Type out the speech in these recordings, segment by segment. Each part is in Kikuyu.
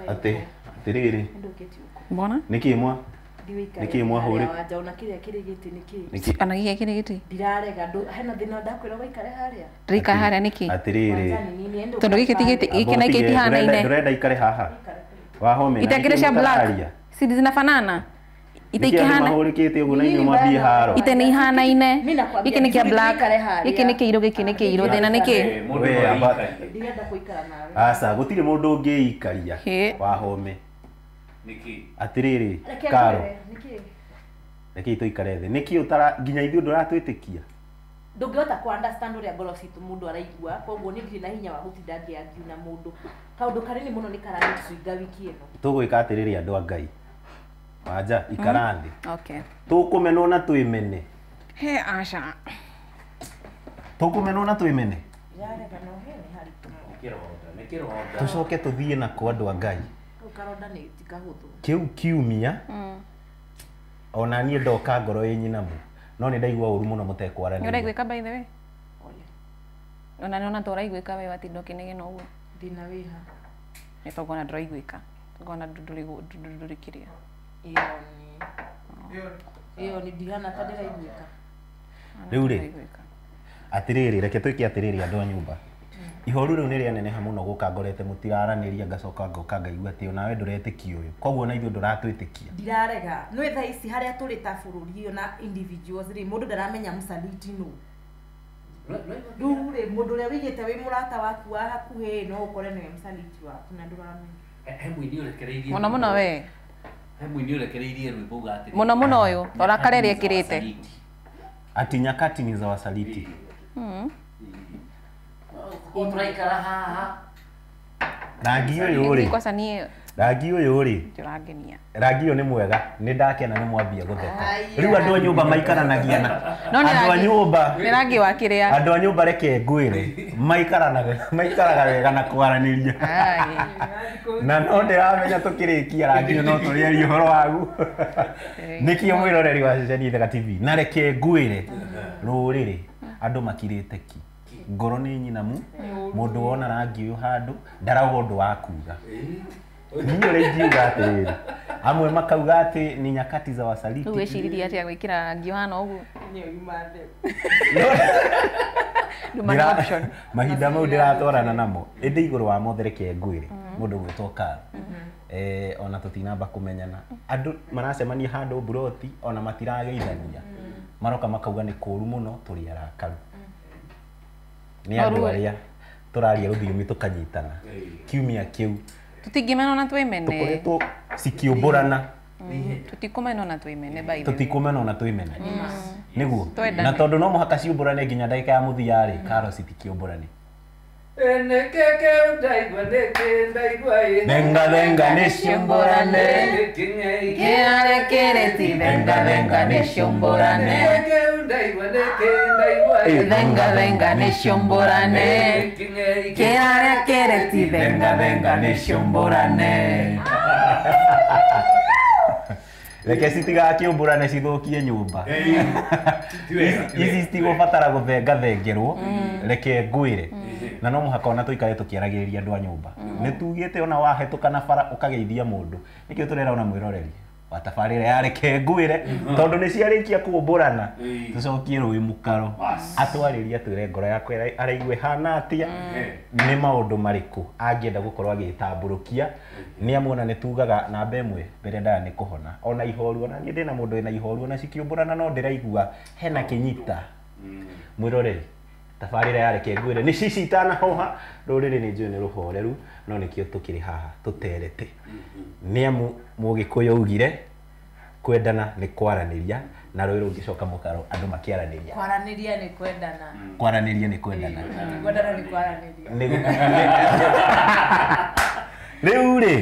Ati atiriri. Mbona? Niki mwa? Niki mwa huri? Ona kiria kiri giti niki. Ona giki kiri giti. Ndirarega ndu hena thina ndakwira waikare haria. Ndiraikara haria niki? Atiriri. Tondu giki ti giti giki na giki itihanaine. Ndurenda ikare haha. Wahome. Itakire cia black. Si zinafanana. Ite ikihana. Mahurikite uguo na inyuĩ mwambie haro. Ite nĩ ihanaine. Giki nĩ kia black. Giki nĩ kĩirũ, giki nĩ kĩirũ. Thĩna nĩ kĩ? Ndirenda kuikara nawe. Aca, gũtirĩ mũndũ ũngĩikaria. Wahome. Niki. Atiriri, Karo. Reke tũikare thĩ. Nĩkĩ ũtara nginya ithuĩ ndũratwĩtĩkia? Ndũngĩhota ku understand ũrĩa ngoro citũ mũndũ araigua, koguo niĩ ndirĩ na hinya wa gũtinda ngĩargue na mũndũ. Kaũndũ kanini mũno nĩ karanĩtũinga wiki ĩno. Tũgwĩka atĩrĩrĩ andũ a Ngai. Wanja, ikara thĩ. Okay. Tũkũmenwo na twĩmene. He aca. Tũkũmenwo na twĩmene. Ndirarega no he nĩ haritũ. Nĩ kĩronda. Tũcoke tũthiĩ nako andũ a Ngai. Karonda nĩ ti kahũthũ. Kĩu kiumia ona niĩ ndoka ngoro ĩ nyinamu no nĩ ndaigua ũru mũno mũtekwaranĩria. Nĩ ũraiguĩka by the way? Ona nĩ ta ũraiguĩka we watinda ũkĩnegena ũguo. Ndĩna wĩha. Nĩ tongona ndũraiguĩka. Tongona ndũrĩ kĩrĩa. Ĩyo nĩ ndigana ta ndĩraiguĩka. Rĩu rĩ atĩrĩrĩ reke twĩke atĩrĩrĩ andũ a nyũmba. Ihoru rĩu nĩ rĩaneneha mũno gũka ngorete mũtiraranĩria ngacoka ngoka ngaigua atĩ onawe ndũretĩkia ũyũ koguo na ithuĩ ndũratwĩtĩkia. Ndirarega nĩ thaa ici harĩa tũrĩ ta bũrũri ũyũ na individuals rĩ mũndũ ndaramenya mũsaliti nũ. Rĩu rĩ mũndũ ũrĩa wĩigĩte wĩ mũrata waku wa hakuhĩ no ũkore nĩwe mũsaliti waku na ndũramenya. He mũini ũrekereirie mũno mũno we. He mũini ũrekereirie rwĩmbo uga atĩrĩrĩ. Mũno mũno ũyũ rora karĩa ekĩrĩte. Ati nyakati ni za wasaliti. Tũraikara haha. Rangi ũyũ rĩ. Kwanza niĩ Rangi ũyũ rĩ. Ndũrangenia. Rangi ũyũ nĩ mwega, nĩ ndakena nĩ mwambia gũtheka. Rĩu andũ a nyũmba maikaranagia na andũ a nyũmba. Nĩ rangi wa kĩrĩa. Andũ a nyũmba reke ngwĩre, maikaranaga maikaraga wega na kwaranĩria. Na no ndĩramenya tũkĩrĩkia rangi ũyũ no tũrĩarie ũhoro wagu. Nĩkĩo mwĩroreri wa ceceni Ithaka TV. Na reke ngwĩre rũrĩrĩ andũ makirĩte ki. Ngoro nĩ nyinamu, mũndũ wona rangi ũyũ handũ ndarauga ũndũ wa kuga. Niĩ ũrĩa ingiuga atĩrĩrĩ, amwe makauga atĩ ni nyakati za wasaliti. Rĩu wĩciririe atĩa gwĩkĩra rangi ũhana ũguo? Mahinda mau ndĩratwarana namo ĩndĩ igũrũ wa mothe reke ngwĩre mũndũ gwĩtwo Karo. Ona tũtinamba kũmenyana andũ maracemania handũ mburoti ona matirageithania maroka makauga nĩ kũru mũno tũrĩ arakaru. Nĩ andũ arĩa tũraria rũthiomi tũkanyitana kiumia kĩu tũtingĩmenwo na twĩmene tũkoretwo cikiũmbũrana tũtikũmenwo na twĩmene by the way tũtikũmenwo na twĩmene nĩguo na tondũ no mũhaka ciũmbũrane nginya ndagĩka ya mũthia rĩ Karo citikĩũmbũrane. Thenga thenga nĩ ciũmbũrane kĩrĩa kĩrĩ ti thenga thenga nĩ ciũmbũrane thenga thenga nĩ ciũmbũrane kĩrĩa kĩrĩ ti thenga thenga nĩ ciũmbũrane. Reke citigakĩũmbũrane cithũkie nyũmba. Ici citigũbatara gũthengathengerwo reke ngwĩre na no mũhaka ona tũikare tũkĩaragĩrĩria andũ a nyũmba. Nĩ tugĩte ona wahetũka na bara ũkageithia mũndũ nĩkĩo tũrera ona mwĩroreri wa tabarĩra ya reke ngwĩre tondũ nĩ ciarĩkia kũmbũrana tũcokie rũĩ mũkaro atwarĩrie atwĩre ngoro yakwa araigua ĩhana atĩa nĩ maũndũ marĩkũ angĩenda gũkorwo agĩtambũrũkia nĩ amuona nĩ tugaga namba ĩmwe mbere ndaya nĩ kũhona ona ihoru ona niĩ ndĩna mũndũ wĩna ihoru ona cikĩũmbũrana no ndĩraigua hena kĩnyita mwĩroreri tabarĩra ya reke ngwĩre nĩ cici itanahoha rũrĩrĩ nĩ njũĩ nĩ rũhoreru no nĩkĩo tũkĩrĩ haha tũterete nĩ amu mũgĩkũyũ augire kwendana nĩ kwaranĩria na rũĩ rũngĩcoka mũkaro andũ makĩaranĩria. Kwaranĩria nĩ kwendana. Kwaranĩria nĩ kwendana. Kwendana nĩ kwaranĩria. Rĩu rĩ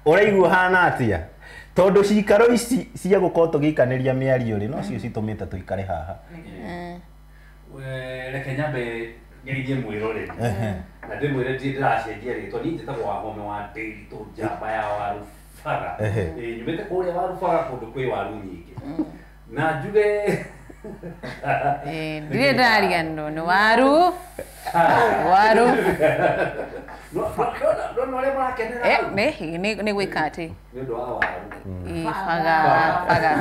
ũraigua hana atĩa tondũ cikaro ici cia gũkorwo tũgĩikanĩria mĩario rĩ no cio citũmĩte tũikare haha. Reke nyambe ngeithie mwĩroreri na ndĩmwĩre ndirĩ ndĩracenjia rĩtwa niĩ njĩtagwo Wahome wa Ndĩritũ njamba ya Warubaga. Nyumĩte kũrĩa Warubaga kũndũ kwĩ waru nyingĩ na njuge ndirĩ ndĩrariganĩrwo nĩ waru waru No no no arĩa marakenera. Nĩ gwĩka atĩ? Nĩ ũndũ wa waru. Baga baga.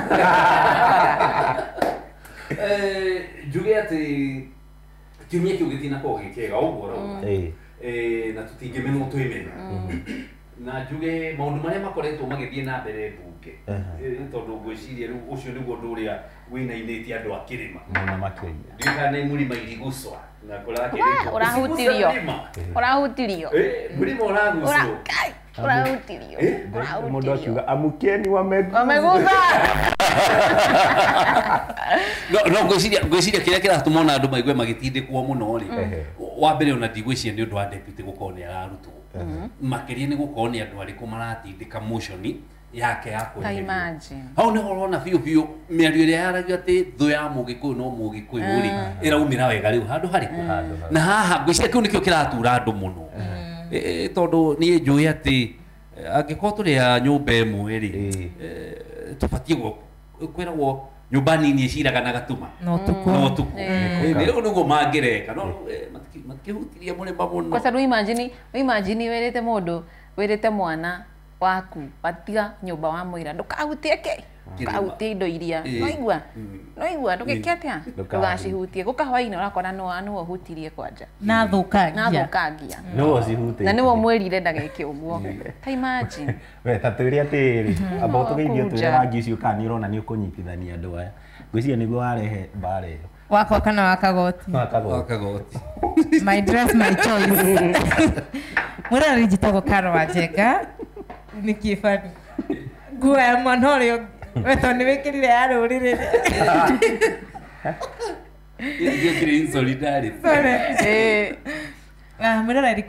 Njuge atĩ kiumia kĩu gĩtinakorwo gĩ kĩega ũguo ũrauga. Na tũtingĩmenwo twĩmena. Na njuge maũndũ marĩa makoretwo magĩthiĩ na mbere mbunge, tondũ ngwĩciria rĩu ũcio nĩguo ũndũ ũrĩa wĩnainĩtie andũ a kĩrĩma mũno makĩria. Ndiũĩ kana nĩ mũrima irigucwa na kũrakĩrĩtwo. Ũrahutirio. Ũrahutirio. Mũrima ũragucwo. Ũrahutirio. Mũndũ akiuga amukeni wameguza. No ngwĩciria kĩrĩa kĩratũma ona andũ maigue magĩtindĩkwo mũno rĩ, wa mbere ona ndigwĩciria nĩ ũndũ wa deputy gũkorwo nĩ ararutwo, makĩria nĩ gũkorwo nĩ andũ arĩkũ maratindĩka motion yake ya kweherio. Hau nĩho ũrona biũ biũ mĩario ĩrĩa yaragio atĩ thũ ya Mũgĩkũyũ no Mũgĩkũyũ rĩ, ĩraumĩra wega rĩu handũ harĩkũ. Na haha ngwĩciria kĩu nĩkĩo kĩratura andũ mũno, tondũ niĩ njũĩ atĩ angĩkorwo tũrĩ a nyũmba ĩmwe rĩ, tũbatiĩ kwĩragwo nyũmba nini ĩciraga na gatuma no tuku no tuku. Rĩu nĩguo mangĩreka no matikĩhutirie mũrĩma mũno. Kwa sababu imagine wĩrĩte mũndũ, wĩrĩte mwana waku watiga nyũmba wa mwĩra ndũkahutie kĩ, ndũkahutie indo iria noigua noigua ndũgĩke atĩa, ndũgacihutie. Gũka hwainĩ ũrakora nĩwe ũhutirie kwanja na thũkangia nĩwe ũcihutĩtie na nĩwe ũmwĩrire ndageke ũguo. Ta imagine we ta twĩre atĩrĩrĩ, amba ũtũgeithie ũtwĩre rangi ũcio kana nĩ ũrona nĩ ũkũnyitithania andũ aya. Ngwĩciria nĩguo warehe mbara ĩyo. Wakwa kana wa Kagoti? Wa Kagoti. My dress my choice. Mwĩroreri njĩtagwo Caro Wanjenga. Nĩ kĩbani nguo ya mwana ũrĩa we tondũ nĩ wĩkĩrire ya rũrĩrĩ. Njĩkĩre in solidarity. Mwĩroreri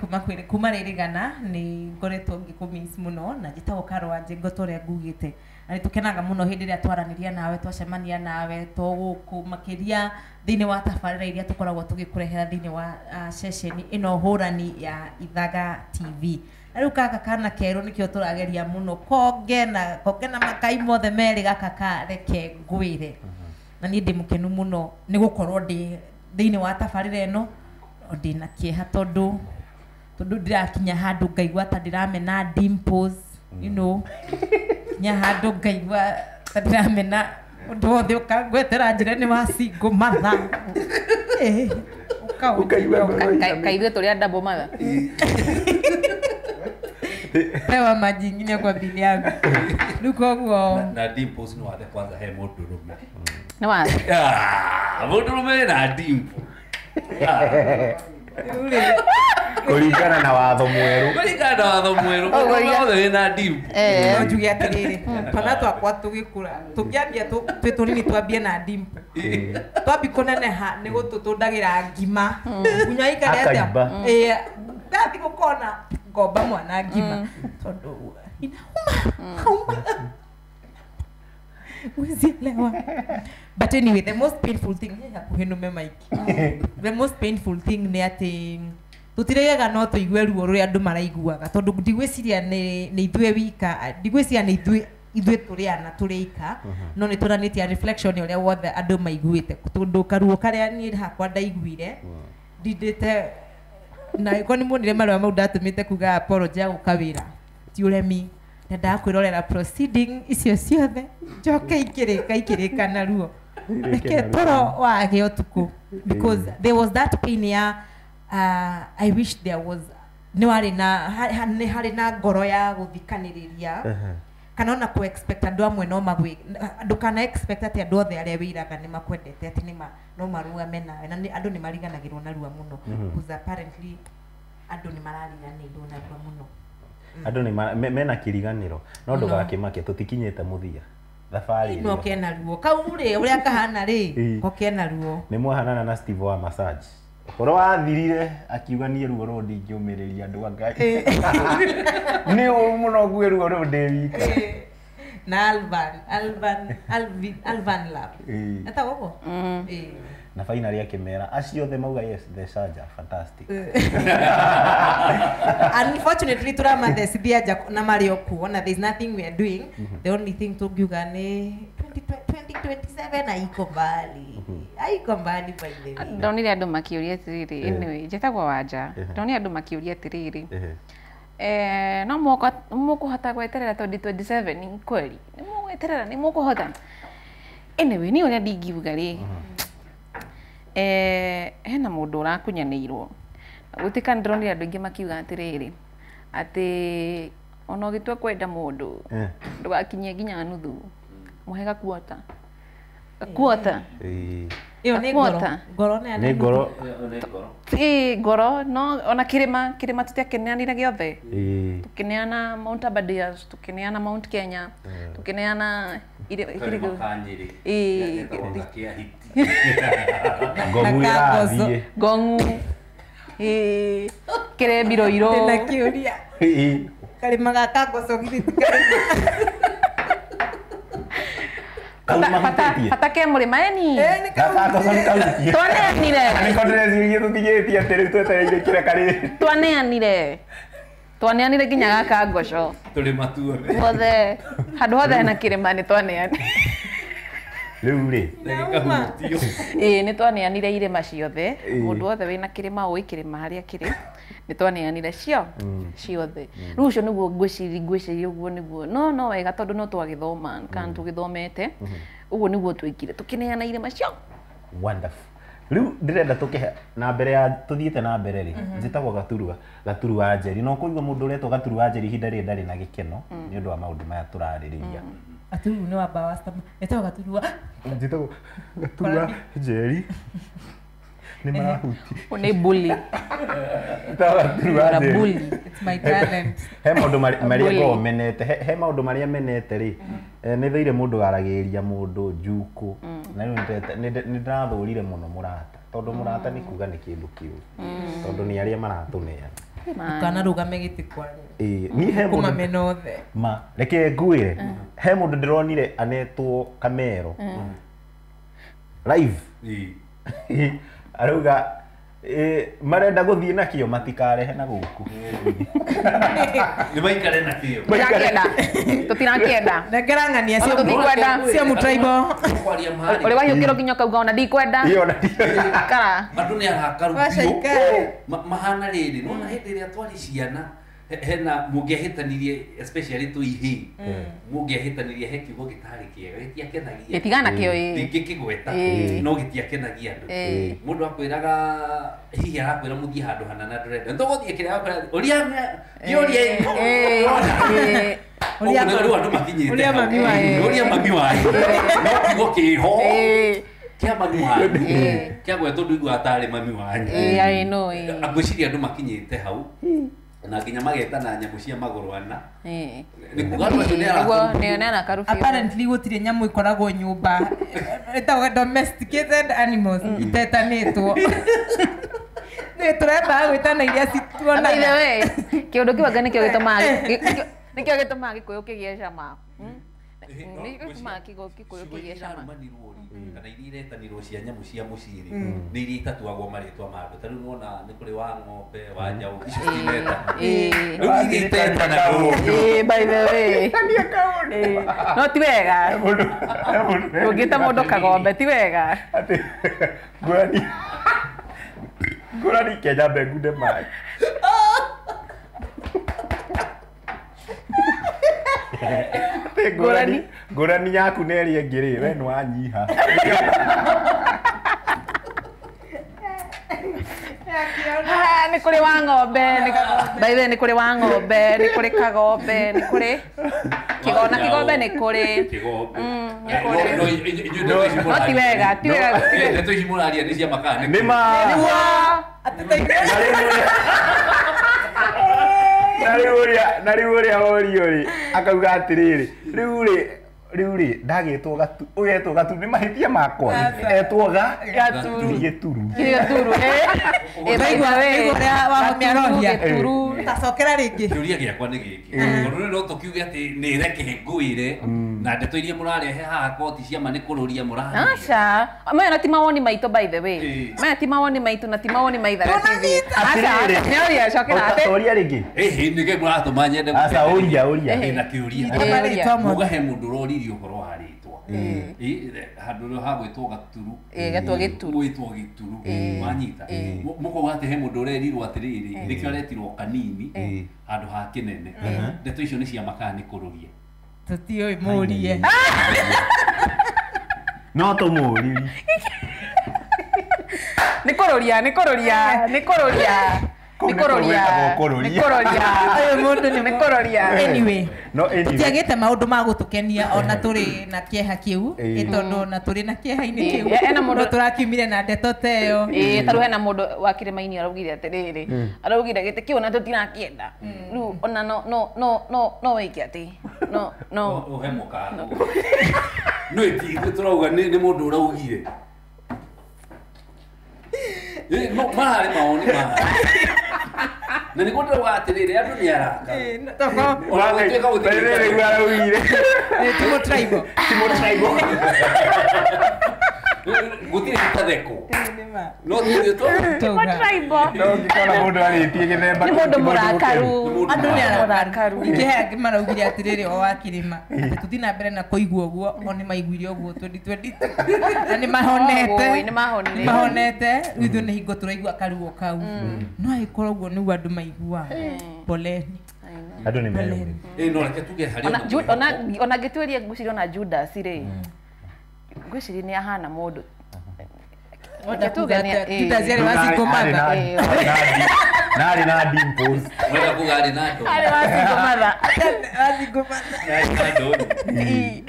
kuma rĩrĩgana nĩ ngoretwo ngĩkũmiss mũno na njĩtagwo Caro Wanjenga ta ũrĩa ngugĩte, na nĩ tũkenaga mũno hĩndĩ ĩrĩa twaranĩria nawe, twacemania nawe to gũkũ makĩria thĩinĩ wa tabarĩra iria tũkoragwo tũgĩkũrehera thĩinĩ wa ceceni ĩno hũrani ya Ithaga TV. Na rĩu gaka kana kerũ nĩkĩo tũrageria mũno konge na makai mothe merĩ gaka ka reke ngwĩre. Na niĩ ndĩ mũkenu mũno nĩ gũkorwo ndĩ thĩinĩ wa tabarĩra ĩno, ndĩ na kĩeha tondũ ndĩrakinya handũ ngaigua ta ndĩramena dimples, you know, kinya handũ ngaigua ta ndĩramena ũndũ wothe ũkangwetera njĩra nĩ wa single mother. Kaithuĩ tũrĩ a double mother. Pewa maji ingine kwa bili yangu. Rĩu koguo na dimples no wathe kwanza he mũndũrũme. Nĩ wathe. Mũndũrũme na dimple. Kũringana na watho mwerũ. Kũringana na watho mwerũ. Mũndũrũme wothe wĩna dimple. No njuge atĩrĩrĩ, twana twakwa tũgĩkũra tũkĩambia twĩ tũnini twambie na dimple. Twambi kũneneha nĩ gũtũtũndagĩra ngima. Nginya aikare atĩa? Ndathi gũkona ngomba mwana ngima tondũ inauma uzielewa. But anyway, the most painful thing hakuhĩ nũme maiki. The most painful thing nĩ atĩ tũtiregaga no tũigue ruo rũrĩa andũ maraiguaga, tondũ ndigwĩciria nĩ ithuĩ wika, ndigwĩciria nĩ ithuĩ tũrĩ ana tũrĩ ika, no nĩ tũranĩtie reflection ya ũrĩa wothe andũ maiguĩte, tondũ karuo karĩa niĩ hakwa ndaiguire ndindĩte na ĩkorwo nĩ muonire marũa mau ndatũmĩte kuga apology ya gũka wĩra ti ũremi, ndendaga kwĩrorera proceeding icio ciothe njoke ikĩrĩka na ruo reke toro wage ũtukũ, because there was that pain ya I wish there was nĩ warĩ na nĩ harĩ na ngoro ya gũthikanĩrĩria kana ona ku expect andũ amwe no magwĩ ndũkana expect atĩ andũ othe arĩa wĩiraga nĩ makwendete atĩ nĩ no marũgame nawe, na andũ nĩ mariganagĩrwo narua mũno, because apparently andũ nĩ marariganĩirwo narua mũno. Andũ nĩ mena kĩriganĩro, no ndũgakĩmake tũtikinyĩte mũthia thabarĩ no kena ruo kau rĩ ũrĩa kahana rĩ ko kena ruo. Nĩ mwahanana na Steve wa massage ũhoro wathirire akiuga niĩ ruo rũrũ ndingĩũmĩrĩria andũ a Ngai. Nĩ ũru mũno ngue ruo rũrũ ndĩ wika. Na Alvan Lab etagwo ũguo. Na finally akĩmera acio othe mauga yes the charger fantastic. Unfortunately turamathecithia nja na marĩ o kuo na there is nothing we are doing. The only thing tũngiuga nĩ 2027 haiko mbali. Haiko mbali by the way. Ndonire andũ makĩũria atĩrĩrĩ, anyway, njĩtagwo Wanja. Ndonire andũ makĩũria atĩrĩrĩ, no mũkũhota gweterera 2027 kweli? Nĩ mũgweterera, nĩ mũkũhota? Anyway, niĩ ũrĩa ndingiuga rĩ, hena mũndũ ũrakunyanĩirwo. Gũtuĩka nĩndĩronire andũ aingĩ makiuga atĩrĩrĩ, atĩ ona ũgĩtua kwenda mũndũ ndũgakinyie nginya nuthu, mũhe gakuota. Gakuota. Ĩyo nĩ ngoro. Ngoro nĩ ngoro. Ĩĩ ngoro, no ona kĩrĩma, kĩrĩma tũtiakĩneanire gĩothe. Tũkĩneana Mount Aberdares, tũkĩneana Mount Kenya, tũkĩneana Kĩrĩma ka Nyĩrĩ. Ĩĩ. Kĩa hiti. Ngong'u ĩrathiĩ. Ngong'u. Ĩĩ. Kĩrembiro iro. Ndĩna kĩũria. Karĩma gaka ngoco githĩ ti karĩma. Bata ke mũrĩma eni. Gaka nĩ kahutie. Twaneanire. Nĩko ndĩreciria tũtigĩtie atĩ rĩu twetereire kĩrĩa karĩ. Twaneanire. Twaneanire nginya gaka ngoco. Tũrĩma tuothe. Guothe. Handũ hothe hena kĩrĩma nĩ twaneanire. Rĩu rĩ. Gĩkahutio. Ĩĩ nĩ twaneanire irĩma ciothe. Mũndũ wothe wĩna kĩrĩma ũĩ kĩrĩma harĩa kĩrĩ. Nĩ twaneanire ciothe. Rĩu ũcio nĩguo ngwĩciria ũguo nĩguo. No no wega tondũ no twagĩthoma kana tũgĩthomete. Ũguo nĩguo twĩkire tũkĩneana irĩma cio. Wonderful. Rĩu ndĩrenda tũkĩhe na mbere ya tũthiĩte na mbere rĩ, njĩtagwo Gaturu wa Njeri. No kũigua mũndũ ũretwo Gaturu wa Njeri ihinda rĩrĩ ndarĩ na gĩkeno nĩ ũndũ wa maũndũ maya tũrarĩrĩria. Gaturu nĩ wamba wa etagwo Gaturu wa njĩtagwo Gaturu wa Njeri. Nĩ marahuti. Nĩ bully. Gaturu wa Njeri. It's my talent. He maũndũ marĩa ngoragwo menete, he maũndũ marĩa menete rĩ, nĩ thũire mũndũ waragĩrĩria mũndũ njukũ. Na rĩu nĩ ndĩrathũrire mũno mũrata, tondũ mũrata nĩ kuga nĩ kĩndũ kĩũru. Tondũ nĩ arĩa maratũneana. Ndũkanarũgame gĩtĩ kwanyu. Ĩĩ, niĩ he mũndũ Kũmamena othe. Ma, reke ngwĩre, he mũndũ ndĩronire anetwo Kamero. Live. Arauga marenda gũthiĩ nakĩo matikarehe na gũkũ. Nĩ maikare nakĩo. Tũtirakĩenda. Nengera ng'ania cia mũtraibo. Ũrĩ wahiũkĩrwo nginya ũkauga ona ndikwenda. Ikara. Andũ nĩ arakaru biũ. Mahana rĩrĩ, nĩwona hĩndĩ ĩrĩa twarĩ ciana hena mũngĩahĩtanirie especially twĩ ihĩĩ, mũngĩahĩtanirie he kiugo gĩtarĩ kĩega gĩtiakenagia. Gĩtigana kĩo ĩĩ. Ndingĩkĩgweta no gĩtiakenagia andũ. Mũndũ akwĩraga hihi arakwĩra mũthiĩ handũ hana na ndũrenda. Nĩtũgũthiĩ kĩrĩa akwĩra ũria ũria ũria rĩu andũ makinyĩte. Ũria mami wanyu. Ũria mami wanyu. No kiugo kĩho kĩa mami wanyu. Kĩa gwetwo ndũiguaga tarĩ mami wanyu. Ĩĩ I know ĩĩ. Ngwĩciria andũ makinyĩte hau. Na nginya magetana nyamũ cia magũrũ ana. Nĩ kuga andũ acio nĩ arakaru. Apparently gũtirĩ nyamũ ĩkoragwo nyũmba ĩtagwo domesticated animals itetanĩtwo. Nĩ tũrendaga gwĩtana iria cituonaga. By the way, kĩũndũ kĩu anga nĩkĩo gĩtũmaga Gĩkũyũ kĩgĩe cama. Nĩkĩo gĩtũmaga Gĩkũyũ kĩgĩe cama. Kana iria iretanirwo cia nyamũ cia mũciĩ rĩ, nĩ iria itatuagwo marĩtwa ma andũ. Ta rĩu nĩwona nĩ kũrĩ wa ng'ombe, wa njaũ, icio citinetana. Rĩu iria itetanaga. Ĩĩ by the way. No ti wega. Ũngĩta mũndũ kagombe ti wega. Atĩ ngũrani ngũrani Kenya ngunde maĩ. Ngũrani ngũrani yaku na ĩrĩa ĩngĩ rĩ, we nĩ wanyiha. Nĩ kũrĩ wa ng'ombe, by the way nĩ kũrĩ wa ng'ombe, nĩ kũrĩ kagombe, nĩ kũrĩ kĩgona kĩgombe nĩ kũrĩ. Kĩgombe. Nĩ kũrĩ. No ti wega, ti wega. Ndeto ici mũraria nĩ cia makaa. Nĩ ma. Na rĩu ũrĩa worio rĩ, akauga atĩrĩrĩ, rĩu rĩ ndagĩtwo Gatu, ũgetwo Gatu nĩ mahĩtia makwa. Etwo ga Gaturu. Gĩturu. Gĩturu. By the way, ũrĩa wahomia aroria. Gĩturu. Tacokera rĩngĩ. Kĩũria gĩakwa nĩ gĩkĩ. Tondũ rĩu no tũkiuge atĩ nĩ reke ngwĩre na ndeto iria mũrarehe haha koti cia ma nĩ kũrũria mũraria. Aca. Maya na ti mawoni maitũ by the way. Maya ti mawoni maitũ na ti mawoni ma Ithaga TV. Aca, nĩ ũria cokera atĩ. Ũria rĩngĩ. Ĩhĩ nĩkĩ mũratũma nyende. Aca ũria ũria. Ndĩna kĩũria. Marĩtwa mothe. Muga he mũndũ ũroririe ũhoro wa rĩtwa. Handũ hagwĩtwo Gaturu. Gatwo Gĩturu. Gwĩtwo Gĩturu. Wanyita. Mũkauga atĩ he mũndũ ũrerirwo atĩrĩrĩ, nĩkĩo aretirwo kanini handũ ha kĩnene. Ndeto icio nĩ cia makaa nĩ kũrũria. Tũtiũĩ mũrie. No tũmũririe. Nĩ kũrũria, nĩ kũrũria, nĩ kũrũria. Nĩ kũrũria. Nĩ kũrũria. Ũyũ mũndũ nĩ kũrũria. Anyway, no anyway. Tũtiagĩte maũndũ ma gũtũkenia ona tũrĩ na kĩeha kĩu, tondũ ona tũrĩ na kĩeha-inĩ kĩu. No tũrakiumire na ndeto ta ĩyo. Ta rĩu hena mũndũ wa kĩrĩma-inĩ araugire atĩrĩrĩ, araugire gĩtĩ kĩu ona tũtirakĩenda. Rĩu ona no no no no no wĩke atĩ. No no. Ũhe mũkana. No ithuĩ tũrauga nĩ mũndũ ũraugire. No mararĩ mawoni ma. Na nĩguo ndĩrauga atĩrĩrĩ, andũ nĩ araka. Ona gũtuĩka gũtirĩ rĩu araugire. Ti mũtribal. Ti mũtribal. Gũtirĩ gĩtatheko. No ithuĩ Mũtribal. No ũngĩkora mũndũ arĩtie gĩthemba. Nĩ mũndũ mũrakaru. Andũ nĩ arakaru. Ningĩ he angĩ maraugire atĩrĩrĩ o wa kĩrĩma. Atĩ tũthiĩ na mbere na kũigua ũguo, o nĩ maiguire ũguo 2022. Na nĩ mahonete. Nĩ mahonire. Nĩ mahonete. Rĩu ithuĩ nĩ hingo tũraigua karuo kau. No angĩkorwo ũguo nĩguo andũ maiguaga. Poleni. Andũ nĩ meyumĩrie. No reke tuge harĩ ona ona ngĩtuĩria ngwĩciria ona Judas rĩ. Ngwĩciria nĩ ahana mũndũ. Judas yarĩ wa single mother. Narĩ na dimples. Wenda kuga arĩ na ndoni. Arĩ wa single mother. Wa single mother. Arĩ na ndoni.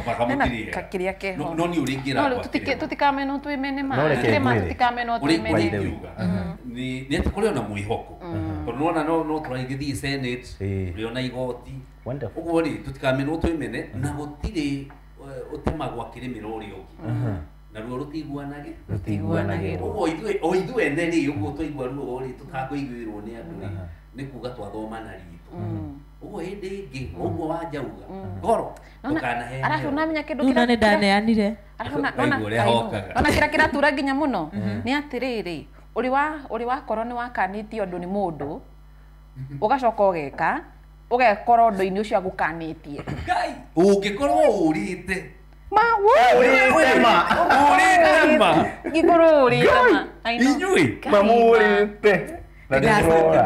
Bakamũkĩrĩra. Kakĩrĩa keho. No nĩ ũrĩngĩra. No tũtikamenwo twĩmene ma. Tũtikamenwo twĩmene. Nĩ atĩ kũrĩ ona mwĩhoko. Tondũ nĩwona no tũragĩthiĩ Senate, kũrĩ ona igoti. Ũguo rĩ tũtikamenwo twĩmene na gũtirĩ ũtemagwo akĩrĩmĩra ũrĩa ũngĩ. Na ruo rũtiguanage. Rũtiguanage. Ũguo ithuĩ o ithuĩ ene rĩ ũguo twaigua ruo rĩ tũtakũiguĩrwo nĩ andũ rĩ nĩ kuga twathoma na ritũ. Ũguo hĩndĩ ĩngĩ ũguo wanjauga ngoro ndũkanaheane. Arabu unamenya kĩndũ kĩrĩa nĩ ndaneanire. Arabu ona kĩrĩa kĩratura nginya mũno nĩ atĩrĩrĩ ũrĩ wakorwo nĩ wakanĩtio ũndũ nĩ mũndũ ũgacoka ũgeka ũgekora ũndũ-inĩ ũcio agũkanĩtie. Ngai ũngĩkorwo ũrĩte ma ũrĩte ma ũrĩte ma ngĩkorwo ũrĩte ma inyuĩ mamũrĩte na nĩndĩrora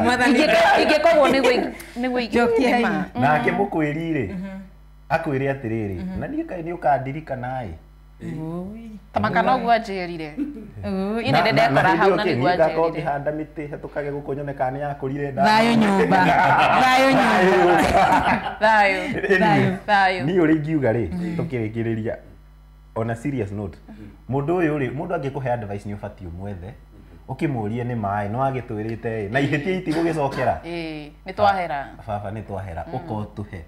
ingĩkorwo nĩguo ingĩ ma nake mũkwĩri rĩ akwĩre atĩrĩrĩ na niĩ kaĩ nĩ ũkandirikana ĩ tamaka noguo anjĩrire ine ndendekora hau na nĩguo anjĩrire ngĩhanda mĩtĩ hetũkage gũkũ nyone kana nĩ yakũrire thayũ nyũmba thayũ nyũmba thayũ thayũ niĩ ũrĩa ingiuga rĩ tũkĩrĩkĩrĩria on a serious note mũndũ ũyũ rĩ mũndũ angĩkũhe advice nĩ ũbatiĩ ũmwethe ũkĩmũrie nĩ maĩ no agĩtwĩrĩte ĩ na ihĩtia itigũgĩcokera nĩ twahera baba nĩ twahera ũka ũtũhe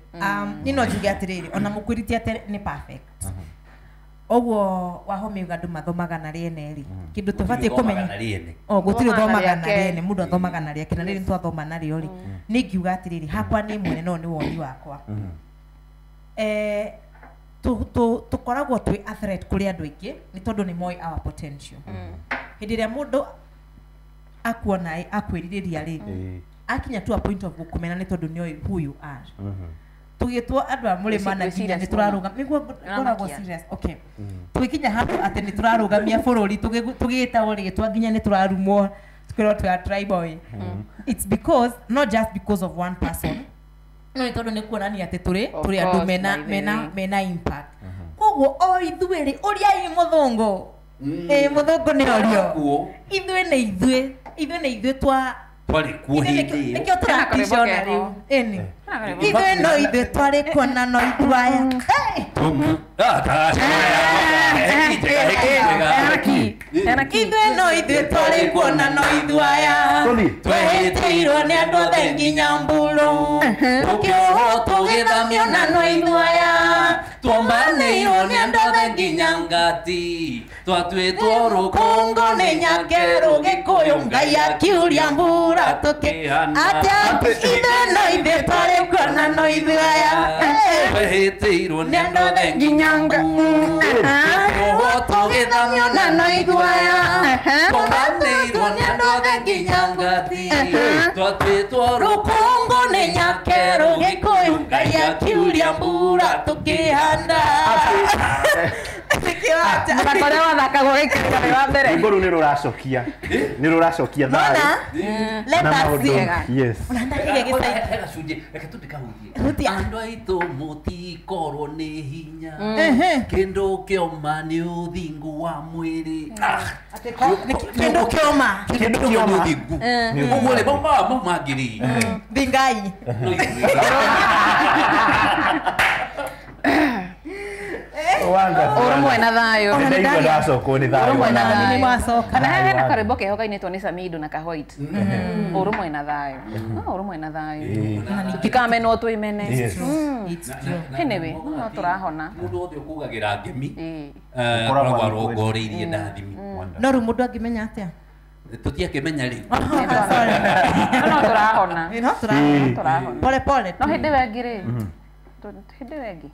niĩ no njuge atĩrĩrĩ ona mũkwĩritie atĩ nĩ perfect ũguo wahome uga andũ mathomaga na rĩene rĩ kĩndũ tũbatiĩ kũmenya o gũtirĩ ũthomaga na rĩene mũndũ athomaga na rĩake na rĩrĩ nĩtwathoma narĩo rĩ nĩ ngiuga atĩrĩrĩ hakwa nĩ mwene no nĩ woni wakwa tũkoragwo twĩ a threat kũrĩ andũ aingĩ nĩ tondũ nĩ moĩ our potential hĩndĩ ĩrĩa mũndũ akuona akwĩrirĩria rĩ akinya to a point of gũkũmena nĩ tondũ nĩoĩ who you are tũgĩtwo andũ a mũrĩma na nginya nĩ tũrarũgamia nĩguo ngoragwo serious okay tũgĩkinya handũ atĩ nĩ tũrarũgamia bũrũri tũgĩtagwo rĩtwa nginya nĩ tũrarumwo tũkĩrwo twĩ a tribal it's because not just because of one person no nĩ tondũ nĩ kuonania atĩ tũrĩ andũ mena impact koguo o ithuĩ rĩ ũrĩa ĩ mũthũngũ mũthũngũ nĩ orio ithuĩ nĩ ithuĩ ithuĩ nĩ ithuĩ twa twarĩ kuo hĩndĩ ĩyo nĩkĩo tũraticiona rĩu ĩni ithuĩ no ithuĩ twarĩ kuo na no ithuĩ aya ithuĩ no ithuĩ twarĩ kuo na no ithuĩ aya twehĩtĩirwo nĩ andũ othe nginya mbũrũ tũkĩohwo tũgĩthamio na no ithuĩ aya twombanĩirwo nĩ andũ othe nginya ngati twatuĩtwo rũkũngũ nĩ nyakerũ gĩkũyũ Ngai akiuria mbura tũkĩhana atĩa ithuĩ no ithuĩ twarĩ kuo na no ithuĩ aya twehĩtĩirwo nĩ andũ othe nginya tũkĩohwo tũgĩthamio na no ithuĩ aya twombanĩirwo nĩ andũ othe nginya ngati twatuĩtwo rũkũngũ nĩ nyakerũ gĩkũyũ Ngai akiuria mbura tũkĩhanda. Mũthako ũrĩa wathakagwo gĩikaro wĩ wa mbere. Rwĩmbo rũu nĩ rũracokia. Nĩ rũracokia thayũ. Let Na us maũndũ. see. Yes. He gacunjĩ, reke tu ndĩkahutie. Hutia. Andũ aitũ mũtikorwo nĩ hinya. Kĩndũ kĩoma nĩ ũthingu wa mwĩrĩ. Kĩndũ kĩoma. Kĩndũ kĩoma nĩ ũthingu. Ũguo rĩ, mau mangĩ rĩ, Thingai. no ithuĩ. Wonderful. Ũrũmwe na thayũ. Nĩ ndaigua ndacokwo nĩ thayũ. Ũrũmwe na Nĩ thayũ. mwacoka. Kana hena karwĩmbo keho kainĩtwo nĩ Samido na ka White. Ũrũmwe na thayũ. Ũrũmwe na thayũ. Tũtikamenwo twĩmene. Yes. It's true. Anyway, no tũrahona. Mũndũ wothe ũkugagĩra ngemi Ũkoragwo akoragwo arongoreirie ndathimi. No rĩu mũndũ angĩmenya atĩa? Tũtiakĩmenya rĩu. No tũrahona. No tũrahona. Tũrahona. Pole pole. No hĩndĩ ĩyo ĩngĩ rĩ. Hĩndĩ ĩyo ĩngĩ.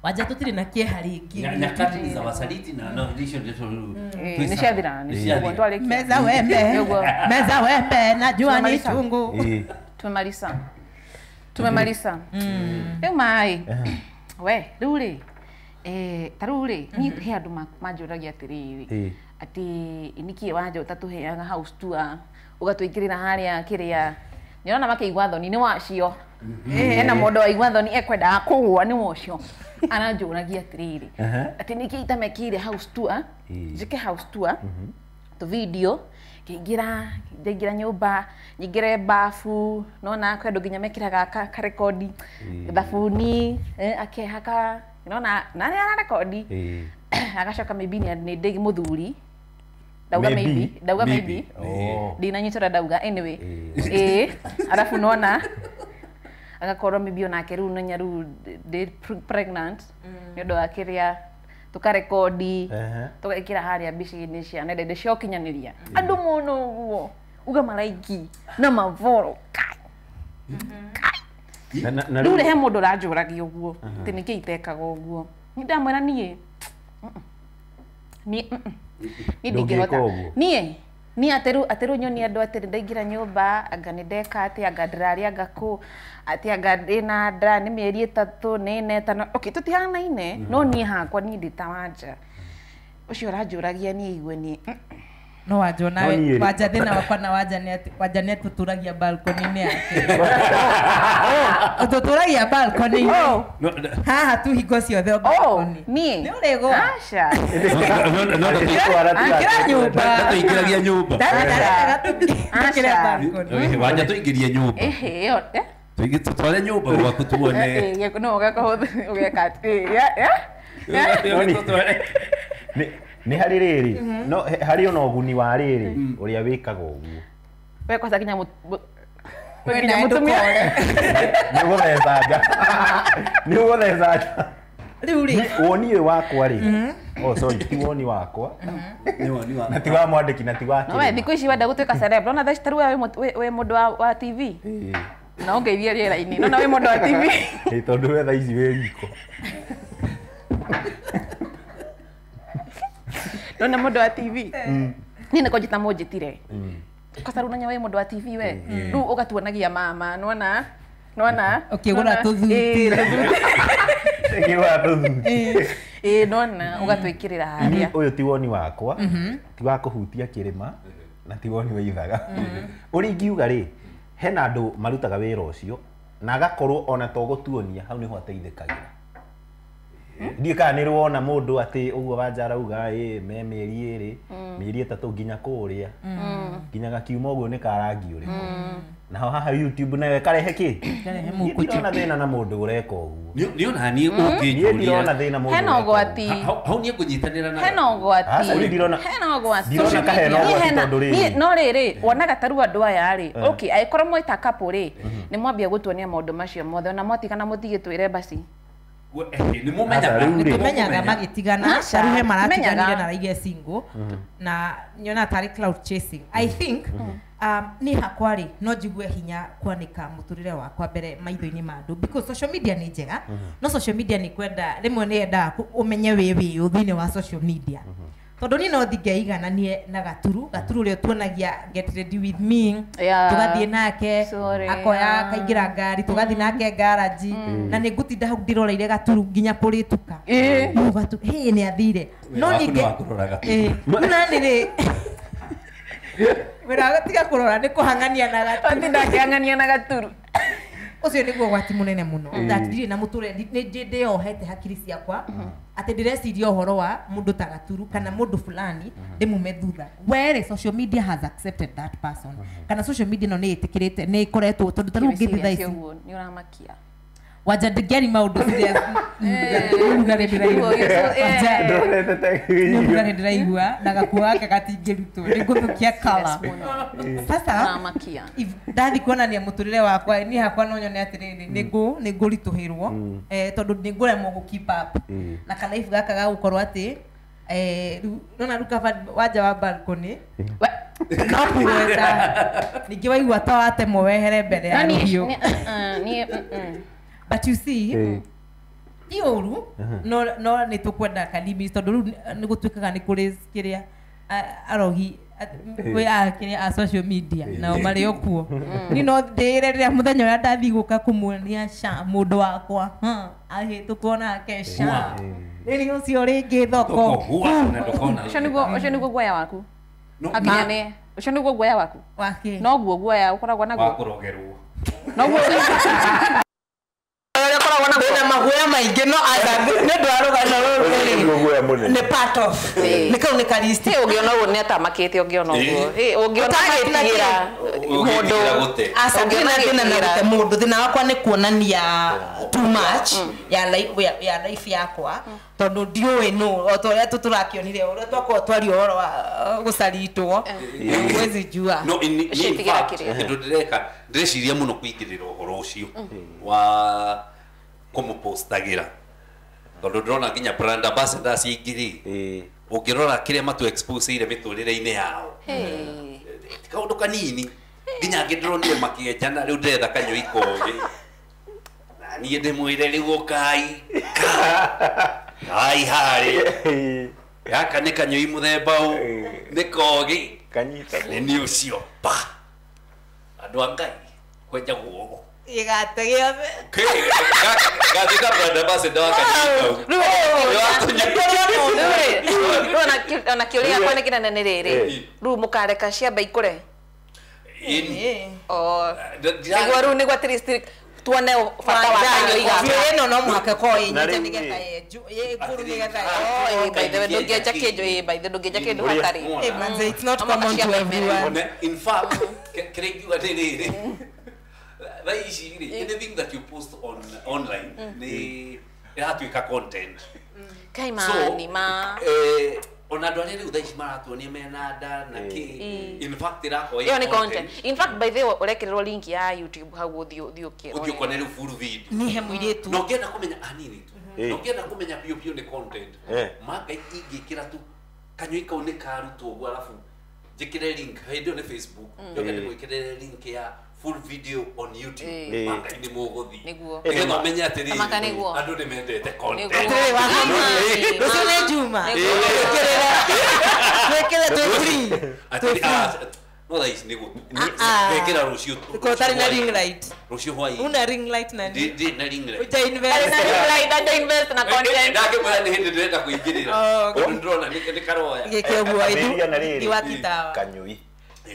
Wanja tũtirĩ na kĩeha rĩngĩ. Nyakati ni za wasaliti na no ndicio ndeto Nĩ ciathira. Nĩ ciathira. Twarĩkia. Meza wembe. Nĩguo. Meza wembe najua ni Tumemaliza. chungu. Tumemaliza. Tumemaliza. Rĩu maĩ. We, rĩu rĩ. Ta rĩu rĩ, niĩ he andũ manjũragia atĩrĩrĩ. Atĩ nĩkĩ wanja ũtatũheaga house tour, ũgatwĩkĩrĩra harĩa kĩrĩa. Nĩũrona makĩigua thoni nĩ wacio. Hena mũndũ waigua thoni ekwendaga kũgũa nĩ wacio. Aranjũragia atĩrĩrĩ. Atĩ nĩkĩ itamekĩire house tour, njĩke house tour, tũ video, ngĩingĩra ndaingĩra nyũmba, nyingĩre bafu, nona kwĩ andũ nginya mekĩraga karekodi, thabuni, akehaka, nona na nĩ ararekodi. Agacoka maybe nĩ ndĩ mũthuri. Ndauga maybe, ndauga maybe. Ndinanyita ũrĩa ndauga anyway. Arabu nona agakorwo maybe onake rĩu nenya rĩu ndĩ pregnant nĩ ũndũ wa kĩrĩa tukarekodi tugekĩra harĩa mbica-inĩ cia nenda-inĩ cia ũkinyanĩria. Andũ mona ũguo uga maraiki na mavoro kai. Rĩu he mũndũ ũranjũragia ũguo atĩ nĩkĩ itekaga ũguo. Nĩ ndamwĩra niĩ niĩ ndingĩhota. Niĩ niĩ atĩrũ nyonie andũ atĩrĩ ndaingĩra nyũmba anga nĩ ndeka atĩ anga ndĩrarĩa anga kũ atĩ anga ndĩna nda nĩ mĩeri 3 nĩ 4 5. Okay, tũtihanaine no niĩ hakwa niĩ ndĩ ta Wanja. Ũcio ũranjũragia niĩ igue niĩ. No Wanja nawe Wanja thĩna wakwa na Wanja nĩ atĩ Wanja nĩ atũtũragia balcony-inĩ yake. Ũtũtũragia balcony-inĩ. Haha tu hingo ciothe balcony. Niĩ. Nĩ ũrĩgũa. Aca. Ingĩra nyũmba. Tũingĩragia nyũmba. Aca. Wanja tũingĩrie nyũmba. Tũtware nyũmba gwaku tuone. No ũgeka ũgeka atĩ. Nĩ harĩ rĩrĩ no harĩ ona ũguni wa rĩrĩ ũrĩa wĩkaga ũguo. We kwanza nginya mũtumia. Nĩ ũgũthecanga. Nĩ ũgũthecanga. Rĩu rĩ. Woni ũyũ wakwa rĩ. Oh sorry, ti woni wakwa. Nĩ woni wakwa. Na ti wa mwandĩki na ti wa kĩrĩma. No we thikũ ici wenda gũtuĩka celeb. Nona thaa ici ta rĩu wĩ mũndũ wa TV. Na ũngeithie rĩera-inĩ. Nona wĩ mũndũ wa TV. Tondũ we thaa ici wĩ riko. Nona mũndũ wa TV. Niĩ nĩko njĩta mũnjĩtire. Kosa rĩu nanya wĩ mũndũ wa TV we. Rĩu ũgatuonagia mama, nĩwona? Nĩwona? Ũkĩgũra tũthuti. Ũkĩgũra tũthuti. Nĩwona ũgatwĩkĩrĩra harĩa. Ũyũ ti woni wakwa, ti wa kũhutia kĩrĩma na ti woni wa ithaga. Ũrĩa ingiuga rĩ, hena andũ marutaga wĩra ũcio na agakorwo ona to gũtuonia hau nĩho ateithĩkagĩra. Ndiũĩ kana nĩ wona mũndũ atĩ ũguo Wanja arauga me mĩeri 2 mĩeri 3 nginya kũrĩa nginya gakiuma ũguo nĩ ka rangi ũrĩkũ. Naho haha YouTube nayo ĩkarehe kĩ? Niĩ ndirona thĩna na mũndũ ũreka ũguo. Nĩ ona niĩ ũngĩnjũria. Niĩ ndirona thĩna mũndũ. Hena ũgwati. Hau niĩ ngũnyitanĩra na. Hena ũgwati. Hena ũgwati. Ndirona kahena ũgwati tondũ rĩrĩ. No rĩrĩ wonaga ta rĩu andũ aya rĩ. Okay, angĩkorwo mwĩta couple rĩ nĩ mwambia gũtuonia maũndũ macio mothe ona mwatigana mũtigĩtwĩre basi. Nĩtũmenyaga magĩtigana tarĩu he maratiganire na raige single na nyona tarĩ cloud chasing. I think niĩ hakwa rĩ no njigue hinya kwanĩka mũtũrĩre wakwa mbere maitho-inĩ ma andũ because social media nĩ njega no social media nĩ kwenda rĩmwe nĩ yendaga ũmenye wĩ wĩũ thĩinĩ wa social media. Tondu ni no thingeigananie na gaturu ria tuonagia get ready with me tugathie nake akoya kaingira ngari tugathie nake garage na ni ngutinda hau ndiroreire gaturu nginya kurituka gatu he ni athire no ninge na ni ri wira tiga kurora ni kuhangania na gaturu tinda kihangania na gaturu ucio niguo gwati munene muno that ndiri na muture ni ndiohete hakiri ciakwa ati ndireciria uhoro wa mundu ta gaturu kana mundu fulani ndimume thutha where social media has accepted that person kana social media no ni itikirite ni ikoretwo tondu ta riu ngithi thaa ici ni uramakia waja ndigeri maundu serious rugare ndiraigua rugare ndiraigua na gakuo gaka gatingĩrutwo nĩ ngũthũkia colour sasa ndathi kuonania mũtũrĩre wakwa niĩ hakwa no nyone atĩrĩrĩ nĩ ngũritũhĩrwo tondũ nĩ ngũremwo gũ keep up na kalaifu gaka ga gũkorwo atĩ nona rĩu kaba wanja wa balcony no kũgweta ningĩ waigua ta watemwo wehere mbere ya rũhiũ. But you see, ti ũru no nĩ tũkwenda kalimi tondũ rĩu nĩ gũtuĩkaga nĩ kũrĩ kĩrĩa arogi kĩrĩa a social media nao marĩ o kuo. Niĩ no ndĩĩre rĩrĩa mũthenya ũrĩa ndathiĩ gũka kũmuonia sha mũndũ wakwa ahĩtũkwo nake sha rĩrĩ ũcio rĩngĩ thoko ũcio nĩguo guoya waku akinya ũcio nĩguo guoya waku noguo guoya ũkoragwo naguo wa kũrogerwo noguo na maguoya maingĩ no nĩ ũndũ wa rũgano rũrũ nĩ part of nĩ kau nĩ karisti ũngĩona ũguo nĩ atamakĩte ũngĩona ũguo ũngĩona agĩtigĩra mũndũ aca ndirĩ na thĩna na gũte mũndũ thĩna wakwa nĩ kuonania too much ya life yakwa tondũ ndiũĩ nũ o ta ũrĩa tũrakĩonire ũrĩa twakorwo twaria ũhoro wa gũcaritwo huwezi jua. No in fact kĩndũ ndĩreka ndĩreciria mũno kũingĩrĩra ũhoro ũcio wa kũmũpostagĩra tondũ ndĩrona nginya brand ambassadors aingĩ rĩ ũngĩrora kĩrĩa matu exposeire mĩtũrĩre-inĩ yao ti kaũndũ kanini nginya angĩ ndĩronire makĩenjana rĩu ndĩretha kanyũi kogĩ na niĩ ndĩmwĩre rĩu ũkai kai harĩ gaka nĩ kanyũi mũthemba ũ nĩ kogĩ kanyita nĩ niĩ ũcio pa andũ a Ngai kwenjagwo ũguo igate gĩothe gathika brand ambassador wa rĩu ona kĩũria gĩakwa nĩ kĩnene nĩ rĩrĩ rĩu mũkareka ciambe ikũre nĩguo rĩu nĩguo at least tuone bata wa kanyũi gaka ĩno no mũhaka ĩkorwo ĩnyite nĩgetha ĩkũrũ nĩgetha by the way ndũngĩenja kĩndũ by the way ndũngĩenja kĩndũ hatarĩ it's not common to everyone. In fact kĩrĩa ingiuga nĩ rĩrĩ thaa ici rĩ anything that you post on online nĩ ĩratuĩka content kaimani ma ona andũ arĩa rĩu thaa ici maratuonia mena nda na kĩ in fact ĩrakorwo ĩyo nĩ content. In fact by the way ũrekĩrĩrwo link ya YouTube hau ũthiĩ ũkĩrore ũthiĩ ũkone rĩu full video niĩ he mũirĩtu na ũngĩenda kũmenya anini tu na ũngĩenda kũmenya biũ biũ nĩ content ma Ngai ingĩkĩra tu kanyũi kau nĩ karutwo ũguo arabu njĩkĩre link hĩndĩ ĩyo nĩ Facebook njoke ndĩmwĩkĩrĩre link ya full video on YouTube maka ni mũgũthi nĩgetha ũmenye atĩrĩrĩ andũ nĩ mendete content. Rũciũ nĩ Juma twĩkĩre twĩ free no thaa ici nĩ gwĩkĩra rũciũ ũtarĩ na ring light rũciũ hwaĩ-inĩ una ring light na ndirĩ na ring light uja invest na ring light and invest na content ndakĩmwĩra nĩ hĩndĩ ndĩrenda kũingĩrĩra tondũ ndĩrona nĩ karoya gĩke ũguo iwakitawa kanyũi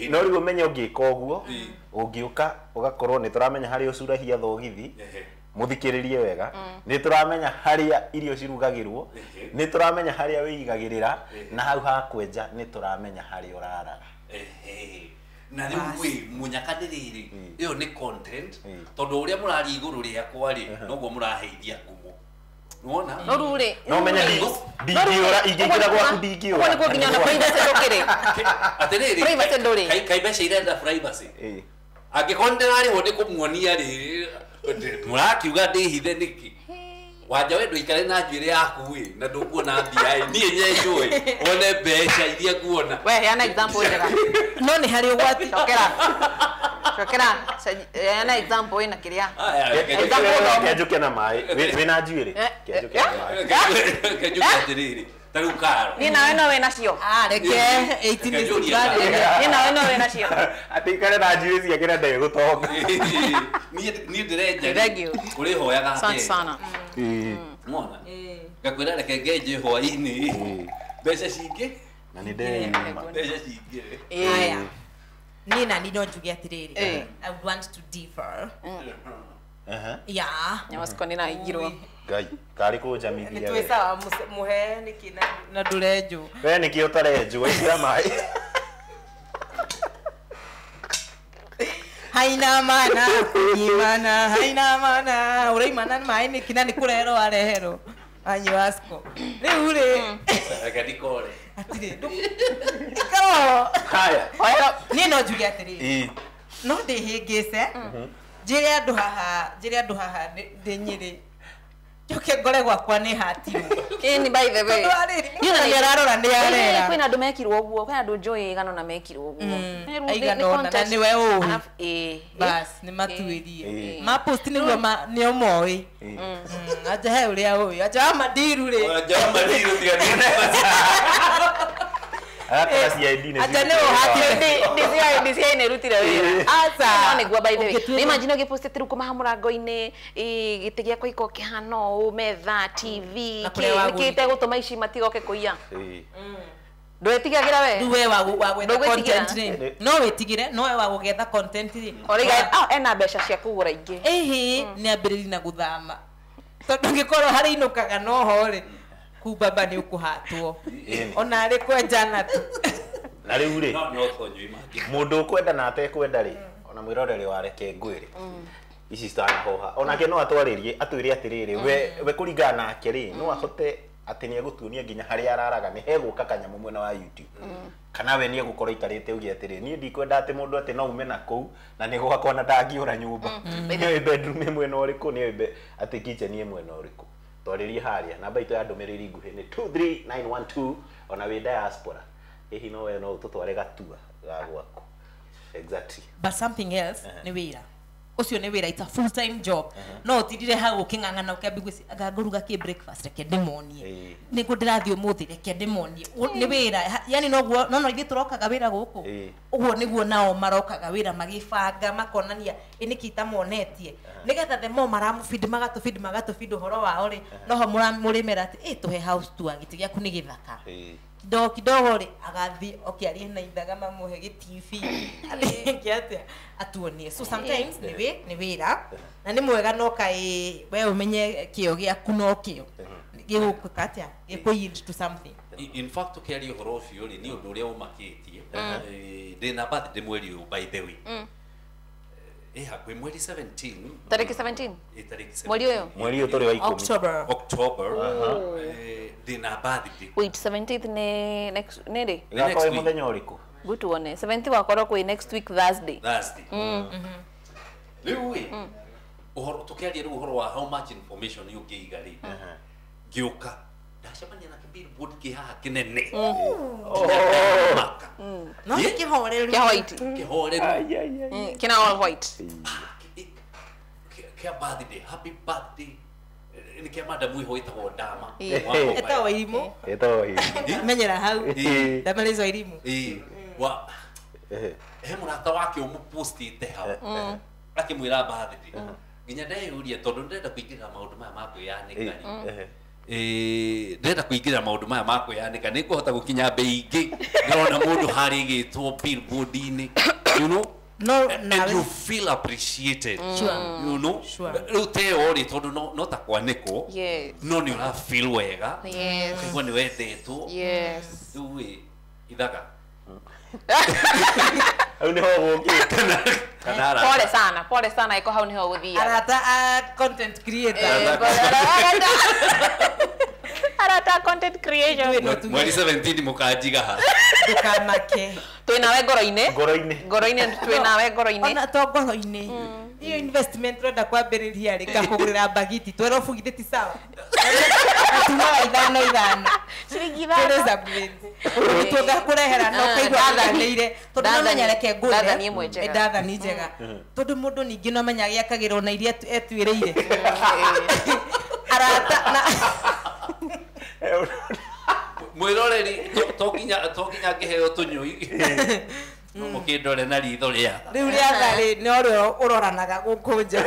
no rĩu ũmenye ũngĩka ũguo ũngĩũka ũgakorwo nĩ tũramenya harĩa ũcurahia thogithi mũthikĩrĩrie wega nĩ tũramenya harĩa irio cirugagĩrwo nĩ tũramenya harĩa wĩigagĩrĩra na hau ha kwenja nĩ tũramenya harĩa ũraraga na rĩu wĩ mũnyaka nĩ rĩrĩ ĩyo nĩ content tondũ ũrĩa mũraria igũrũ rĩakwa rĩ noguo mũraheithia ngumo nĩwona no rĩu rĩ no menye ndingĩũra ingĩingĩra gwaku ndingĩũra ũguo nĩguo nginya ona privacy ndũkĩrĩ atĩrĩrĩ privacy ndũrĩ kai mbeca irenda privacy angĩkorwo ndĩrarĩhwo nĩ kũmuonia rĩ mũrakiuga ndĩhithe nĩkĩ wanja we ndũikare na njuĩrĩ yaku ĩ na ndũkuona mbia ĩ niĩ nyenjwo ĩ wone mbeca iria nguona we heana example njega no nĩ harĩ ũgwati cokera cokera heana example ĩna kĩrĩa kenjuke na maĩ wĩna njuĩrĩ kenjuke na maĩ kenjuke atĩrĩrĩ Ta rĩu karo. Niĩ nawe no wĩ nacio. Ah, reke 18 Reke is njũrie bad. Niĩ nawe no wĩ nacio. Atĩ ikare na njuĩrĩ ciake na ndegũtonga. Niĩ ndĩrenja. Thank you. Ũrĩhoyaga Asante sana. Mona. Ngakwĩra reke ngenje hwaĩ-inĩ. Mbeca cingĩ. Na nĩ ndeyuma. Mbeca cingĩ. Haya. Niĩ nani no njuge atĩrĩrĩ. Eh. I would want to differ. Yeah. Nyamaciko nĩ raingirwo. Ngai, karĩ kũnjamithia. Nĩ twĩ sawa mũhe nĩkĩ na ndũrenjwo. We nĩkĩ ũtarenjwo ĩkĩra maĩ. Haina mana, imana, haina mana, ũraimana maĩ nĩkĩ na nĩ kũreherwo areherwo. Anyuasco. Rĩu rĩ. Reke ndikore. Atirĩ. Ikaro. Haya. Niĩ no njuge atĩrĩrĩ. Ĩĩ. No ndĩhĩngĩce. Njĩre andũ haha, njĩre andũ haha ndĩ Nyĩrĩ. Njoke ngore gwakwa nĩ hatirwo. Ĩni by the way. Tondũ arĩrĩ, mũndũ nĩ ararora nĩ arera. Kwĩna andũ mekirwo ũguo, kwĩna andũ njũĩ igana ũna mekirwo ũguo. Aigana ũna, na nĩwe ũĩ. Ĩĩ. Bas, nĩ matuĩrie. Ĩĩ. Ma post nĩguo nĩo moĩ. Anja he ũrĩa ũĩ. Anja wa mandiru rĩ. Anja wa mandiru tiga nĩ. Arakora CID nĩ. Anja nĩ ũhatire. DCI nĩ ĩrutire wĩra. Aca. No nĩguo by the way. Nĩ imagine ũgĩpostĩte rĩu kũmaha mũrango-inĩ, gĩtĩ gĩakwa gĩkorwo kĩhana ũũ, metha, TV, nĩkĩ ĩtegũtũma ici matigoke kũiya. Ndwĩtigagĩra we? Rĩu we wa gwetha Ndũgwĩtigĩra? content rĩ. No wĩtigĩre, no we wa gũgetha content rĩ. Ũraiga, ena mbeca cia kũgũra ingĩ. Ĩhĩ, nĩ ambĩrĩrie na gũthama. Tondũ ũngĩkorwo harĩa inũkaga noho rĩ, kuu baba nĩ ũkũhatwo. Ona arĩ kwenjana tu. Na rĩu rĩ, No tonyui mangĩ. mũndũ ũkwenda na atekwenda rĩ, ona mwĩroreri wa Reke Ngwĩre, ici citanahoha. Onake no atwarĩrie, atwĩre atĩrĩrĩ, we kũringana nake rĩ, no ahote atĩ nĩ egũtuonia nginya harĩa araraga nĩ hegũka kanyamũ mwena wa YouTube. Kana we nĩ egũkorwo aikarĩte auge atĩrĩ, niĩ ndikwenda atĩ mũndũ atĩ no ume na kũu na nĩ gwakwa na ndangĩũra nyũmba. Nĩoĩ bedroom ĩ mwena ũrĩkũ, nĩoĩ atĩ kitchen ĩ mwena ũrĩkũ. Twarĩrie harĩa namba itũ ya ndũmĩrĩri nguhĩ nĩ 23912 ona wĩ diaspora. Hihi no we no ũtũtware gatua ga gwaku. Exactly. But something else nĩ wĩra. Ũcio nĩ wĩra, it's a full time job. No ũtindire hau ũkĩng'ang'ana ũkĩambia gwĩciria anga ngũruga kĩ breakfast reke ndĩmonie. Nĩkũ ndĩrathiĩ ũmũthĩ reke ndĩmonie. Nĩ wĩra. Yani noguo no ithuĩ tũrokaga wĩra gũkũ. Ũguo nĩguo nao marokaga wĩra magĩbanga makonania ĩ nĩkĩ itamonetie. Nĩgetha the more maramũbindi magatũbindi ũhoro wao rĩ, noho mũrĩmera atĩ ĩ tũhe house tour gĩtĩ gĩaku nĩ gĩthaka. Kidogo kidogo rĩ agathiĩ oke arie na ithaga mamũhe gĩ TV athiĩ atĩa atuonie. So sometimes nĩ wĩra na nĩ mwega no kaĩ we ũmenye kĩo gĩaku no kĩo gĩgũka atĩa gĩkũ yield to something. In fact ũkĩaria ũhoro ũcio rĩ, nĩ ũndũ ũrĩa ũmakĩtie. Ndĩna birthday mweri ũyũ by the way. Hakuhĩ mweri 17. Tarĩki 17? Tarĩki 17. Mweri ũyũ? Mweri ũyũ tũrĩ wa 10. October. Ndĩna birthday. Wait, 17th nĩ next nĩ rĩ? Ĩgakorwo ĩ mũthenya ũrĩkũ? Good tuone. 17th wakorwo kwĩ next week Thursday. Thursday. Rĩu ĩ, ũhoro tũkĩaria rĩu ũhoro wa how much information ũngĩiga rĩ. Ngĩũka ndacemania na billboard kĩ haha kĩnene. No nĩ kĩhoreru. Kĩa white. Kĩhoreru. Kĩna all white. Kĩa birthday, happy birthday. Nĩ kĩa madam wĩho wĩtagwo Dama. Etagwo Irimũ. Etagwo Irimũ. Menyera hau. Dama rĩcwa Irimũ. Wa he mũrata wake ũmũpostĩte hau. Akĩmwĩra birthday. Nginya ndeyũria tondũ ndĩrenda kũingĩrĩra maũndũ maya ma kwĩyanĩka rĩ. Ndĩrenda kũingĩrĩra maũndũ maya ma kwĩyanĩka nĩ ngũhota gũkinya mbei ingĩ. Ndĩrona mũndũ harĩa ĩgĩtwo billboard-inĩ. You know? No, and you feel appreciated. Sure. You know? Sure. Rĩu teo rĩ tondũ no ta kwanĩkwo. Yes. No nĩ ũra feel wega. Yes. Ũkaigua nĩ wendetwo. Yes. Rĩu ĩ ithaga. Hau nĩho gũkĩte. Kana arata. Pole sana, pole sana iko hau nĩho gũthiaga. Arata a content creator. Arata content creation. Mweri 17 mũkanjiga ha. Ndũkamake. Twĩnawe ngoro-inĩ. Ngoro-inĩ. Ngoro-inĩ twĩnawe ngoro-inĩ. Ona to ngoro-inĩ. Iyo investment twenda kwambĩrĩria rĩ ngakũgũrĩra mbagiti twerwo bugithĩ ti sawa. Tumaga 5 Ciringi 5. 5. Tũngakũrehera no kaigua athanĩire tondũ no menya reke ngũre. Ndathani ĩmwe njega. Ndathani njega. Tondũ mũndũ ningĩ no menya gĩakagĩrwo na iria etuĩrĩire. Arata na Mwiroreri to nginya ngiheo tunyui. No mukindore na ritho ria. Riu ria thari no rio uroranaga guku nja.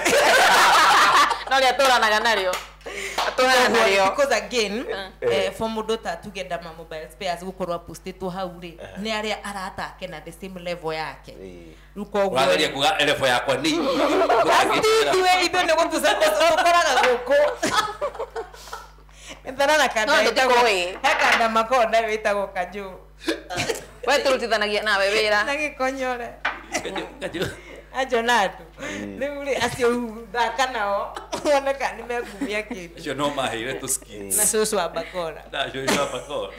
No ria turanaga nario. Aturanaga nario. Because again for mundu ta tuge ndama mobile spares gukorwo postitwo hau ri ni aria aratake na the same level yake. Riu koguo urageria kuga level yakwa ni. Ithuĩ ithuĩ nĩ gũtuca tũkoraga gũkũ. Nthara kanda ĩtagwo he kanda makonda wĩtagwo Kanjũ. We turutithanagia nawe wĩra. Na gĩkonyore. Kanjũ. Acio na andũ. Rĩu rĩ acio thaka nao wone kana nĩ mekumia kĩndũ. Acio no maheire tũ skits. Na cũcũ wa bakora. Na cũcũ wa bakora.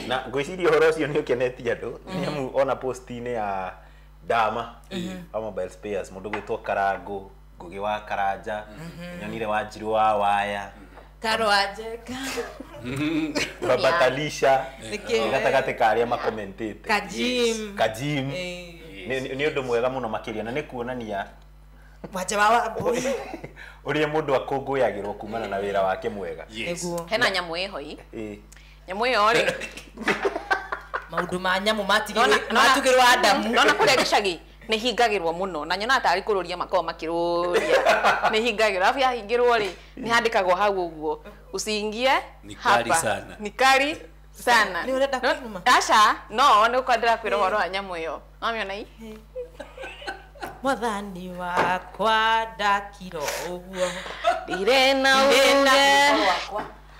Na ngwĩciria ũhoro ũcio nĩ ũkenetie andũ nĩ amu ona post-inĩ ya Dama wa mobile spares mũndũ gwĩtwo Karango Ngugi wa Karanja nyonire Wanjiru wa Waya Karo Anjeka Baba Talisha gatagatĩ ka arĩa makomentĩte Kajim nĩ ũndũ mwega mũno makĩria na nĩ kuonania Wanja wa Wambui ũrĩa mũndũ akũngũyagĩrwo kumana na wĩra wake mwega. Hena nyamũ ĩho ĩ nyamũ ĩyo rĩ maundu ma nyamu matigirwo Adamu nona kũrĩa gĩcagi nĩ hingagĩrwo mũno na nyonaga tarĩ kũrũria makoragwo makĩrũria nĩ hingagĩrwo arabu yahingĩrwo rĩ nĩ handĩkagwo hau ũguo usiingie hapa ni kali sana. Nĩ ũrenda kũnuma? Aca no nĩ gũkorwo ndĩrakwĩra ũhoro wa nyamũ ĩyo wamĩona ii Mwathani wakwa ndakiro ũguo ndirĩ na uge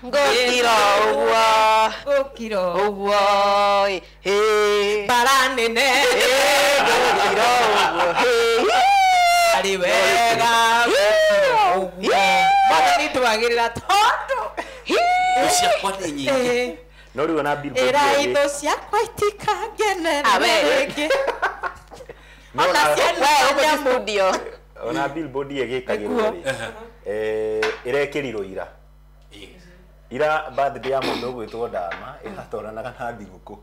ngũkiro ũguo ngũkiro ũguo hĩ bara nene ngũkiro ũguo hĩ arĩ wega ũguo Mwathani twagĩrĩra tondũ thũ ciakwa nĩ nyingĩ no rĩu ona billboard ĩra ithũ ciakwa itikangenera rĩngĩ ona ciana studio ona billboard ĩgĩkagĩrwo rĩ ĩrekĩrirwo ira ira birthday ya mũndũ ũgwĩtwo Dama ĩratwaranaga na thigũkũ.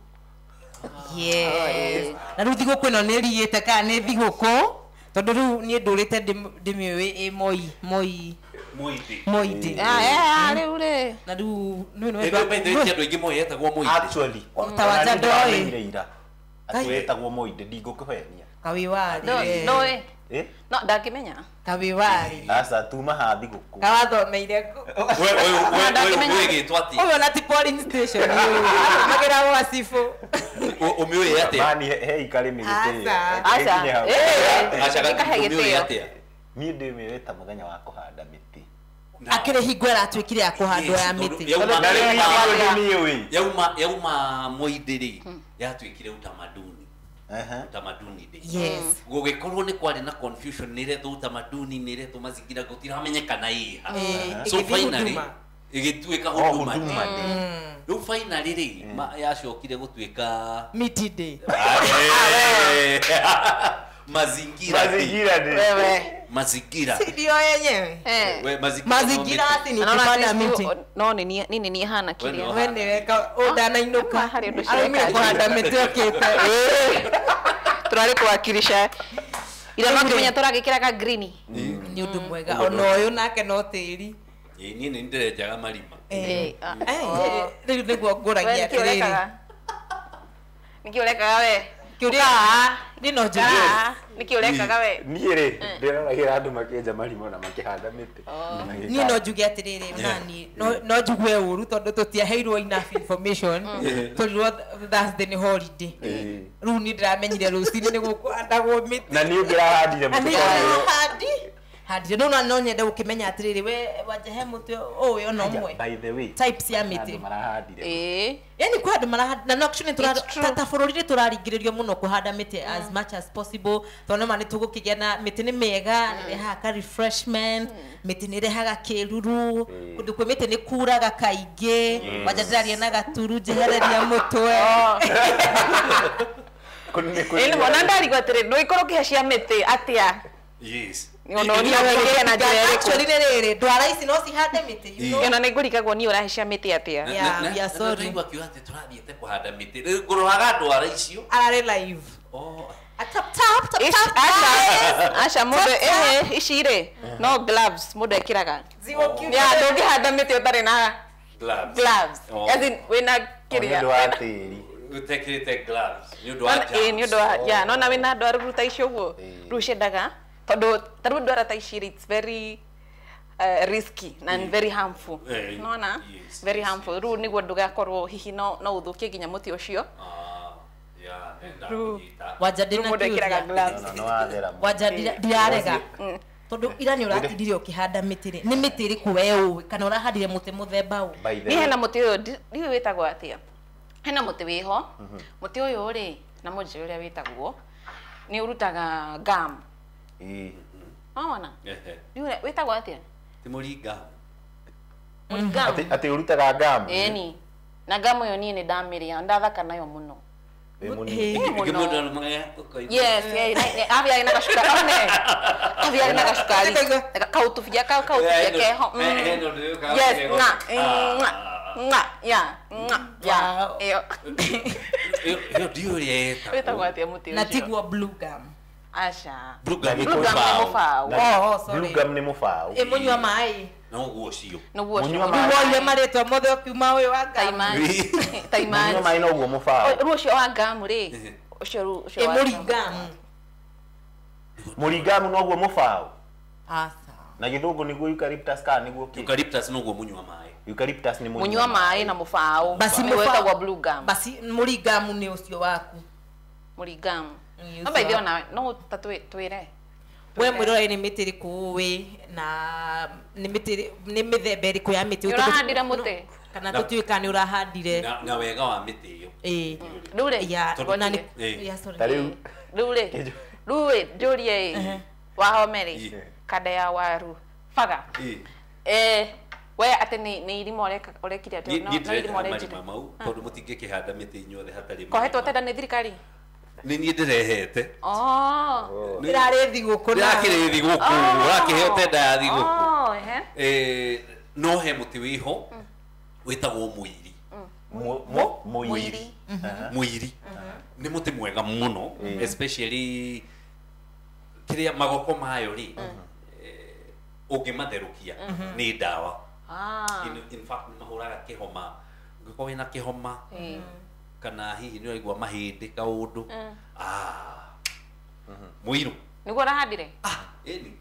Yes. Na rĩu thigũkũ ĩno nĩ ĩrigĩte kana nĩ thigũkũ tondũ rĩu niĩ ndũrĩte ndĩmĩũĩ ĩ Moi Moindĩ. Rĩu rĩ na rĩu nĩ nĩ andũ aingĩ Moi etagwo Moindĩ actually ta Wanja ndoĩ ira atĩ etagwo Moindĩ ndingũkũhenia Kawiwari ndoĩ no ndangĩmenya Kawiwari aca tuma ha thigũkũ kawathomeire kũ we gĩtwo atĩa ũyũ ona ti polling station magĩragwo gacibũ ũmĩũĩ atĩa mani he ikarĩ mĩgĩtĩo aca aca ũmĩũĩ atĩa niĩ ndĩmĩũĩ ta mũthenya wa kũhanda mĩtĩ akĩrĩ hingo ĩratuĩkire ya kũhandwo ya mĩtĩ yauma Moindĩ rĩ yatuĩkire utamaduni utamaduni day. Yes. Gũgĩkorwo nĩ kwarĩ na confusion nĩ ĩretwo utamaduni nĩ ĩretwo mazingira gũtiramenyekana ĩha. So finally ĩgĩtuĩka Huduma Day. Rĩu finally rĩ yacokire gũtuĩka Miti Day. Mazingira Day. Wewe mazingira. Ndio yenyewe. We mazingira. Mazingira ati ni kupanda miti. No ni ni ni hana kiria. We niweka udanainuka. Arumire kuhanda miti okite. Turari kuwakilisha. Ira makimenya turagikiraga green. Ni undu mwega ona uyu nake no tiri. Ĩ niĩ nĩ ndĩrenjaga marima. Rĩu nĩguo ngũragia atĩrĩrĩ. Nĩkĩ ũrekaga we? Kĩũria nĩ no njuge. Nĩkĩ ũrekaga we? Niĩ rĩ ndĩroragĩra andũ makĩenja marima na makĩhanda mĩtĩ. Niĩ no njuge atĩrĩrĩ nani no njugue ũru tondũ tũtiaheirwo enough information tũrirwo Thursday nĩ holiday. Rĩu niĩ ndĩramenyire rũcinĩ nĩ gũkũhandagwo mĩtĩ. Na niĩ ũngĩrahandire mũtĩ. Handire no no nyende gũkĩmenya atĩrĩrĩ we Wanja he mũtĩ ũyũ ona ũmwe. By the way types ya mĩtĩ. Marahandire. Yani kwa andũ marahanda na actually ta bũrũri nĩ tũraringĩrĩrio mũno kũhanda mĩtĩ as much as possible tondũ ma nĩ tũgũkĩgĩa na mĩtĩ nĩ mĩega nĩ ĩrehaga ka refreshment mĩtĩ nĩ ĩrehaga kĩruru kũndũ kwĩ mĩtĩ nĩ kuraga kaingĩ Wanja ndĩraria na gaturu njehereria mũtwe. Ĩĩ mwana ndarigwo atĩrĩ ndũgĩkorwo ũkĩhe mĩtĩ atĩa? Yes. Ona ũrĩa na njĩra ĩrĩkũ? Actually nĩ rĩrĩ ndwara ici no cihande mĩtĩ you know. Ona nĩ ngũrigagwo niĩ ũrahe cia mĩtĩ atĩa? Yeah, we are sorry. Ndaigua akiuga atĩ tũrathiĩte kũhanda mĩtĩ. Rĩu ngũroraga ndwara icio. Ararĩ live. Oh. A tap tap tap tap. Aca mũndũ ici rĩ no gloves mũndũ ekĩraga. Zero Ya ndũngĩhanda mĩtĩ ũtarĩ na Gloves. As in wĩna kĩrĩa. Nĩ ũndũ wa tĩri. Ũtekĩrĩte gloves. Nĩ ũndũ wa germs. Nĩ ũndũ wa yeah, nona wĩna ndwara rĩu ta icio ũguo. Rĩu ciendaga tondũ ta rĩu ndwara ta ici it's very risky and very harmful. Nona? Very harmful. Rĩu nĩguo ndũgakorwo hihi no ũthũkie nginya mũtĩ ũcio. Wanja ndĩna kĩũria. Wanja ndirarega. Tondũ ira nĩ ũratindire ũkĩhanda mĩtĩ rĩ, nĩ mĩtĩ ĩrĩkũ we ũĩ kana ũrahandire mũtĩ mũthemba ũ? Niĩ hena mũtĩ ũyũ ndiũĩ wĩtagwo atĩa. Hena mũtĩ wĩho. Mũtĩ ũyũ rĩ, na mũnjĩre ũrĩa wĩtagwo, nĩ ũrutaga gum. Wona? Ndiũĩ wĩtagwo atĩa? Ti mũringa. Atĩ ũrutaga gum? Ĩni. Na gum ĩyo niĩ nĩ ndamĩrĩa, ndathaka nayo mũno. Yes, yeah, na gacukari. Avia na gacukari. Kautubia kautubia keho. Yes, nga. Nga, yeah, nga. Yeah. Iyo. Iyo ndiũĩ wĩtagwo atĩa mũtĩ ũcio? Na tiguo blue gum. Aca. Blue gum nĩ mũbaũ. Oh, sorry. Blue gum nĩ mũbaũ. Ĩ mũnyua maĩ. No guo ũcio. No guo ũcio. Rĩu marĩtwa mothe ũkiuma ũyũ wa gum. Ta imagine. Mũnyua maĩ no guo mũbaũ. Rĩu ũcio wa gum rĩ. Ũcio rĩu ũcio wa. Ĩ mũringamu. Mũringamu no guo mũbaũ. Aca. Na gĩthũngũ nĩguo eucalyptus kana nĩguo kĩ? Eucalyptus no guo mũnyua maĩ. Eucalyptus nĩ mũnyua maĩ na mũbaũ. Basi wĩtagwo blue gum. Basi mũringamu nĩ ũcio waku. Mũringamu. No by the way no ta twĩre. We mwĩroreri nĩ mĩtĩ ĩrĩkũ ũĩ na nĩ mĩtĩ nĩ mĩthemba ĩrĩkũ ya mĩtĩ ũrahandire mũtĩ kana tũtiũĩ kana nĩ ũrahandire na wega wa mĩtĩ ĩyo. Ĩĩ. Rĩu rĩ rĩu rĩ rĩu rĩ njũrie ĩ wahome rĩ kanda ya waru baga we atĩ nĩ irima ũrekire atĩ no irima ũrenjire mau tondũ mũtingĩkĩhanda mĩtĩ inyuothe hatarĩ kohetwo tenda nĩ thirikari. Nĩ niĩ ndĩrehete. Ndĩrarĩ thigũkũ na ndĩrakĩrĩ thigũkũ ũrakĩheo tenda ya thigũkũ. No he mũtĩ wĩho wĩtagwo mũiri. Mũiri. Mũiri nĩ mũtĩ mwega mũno especially kĩrĩa magoko mayo rĩ ũngĩmatherũkia nĩ ndawa. In fact nĩ mahũraga kĩhoma ũngĩkorwo wĩna kĩhoma kana hihi nĩ ũraigua mahĩndĩ kaũndũ. Mũirũ nĩguo ũrahandire? Ĩni.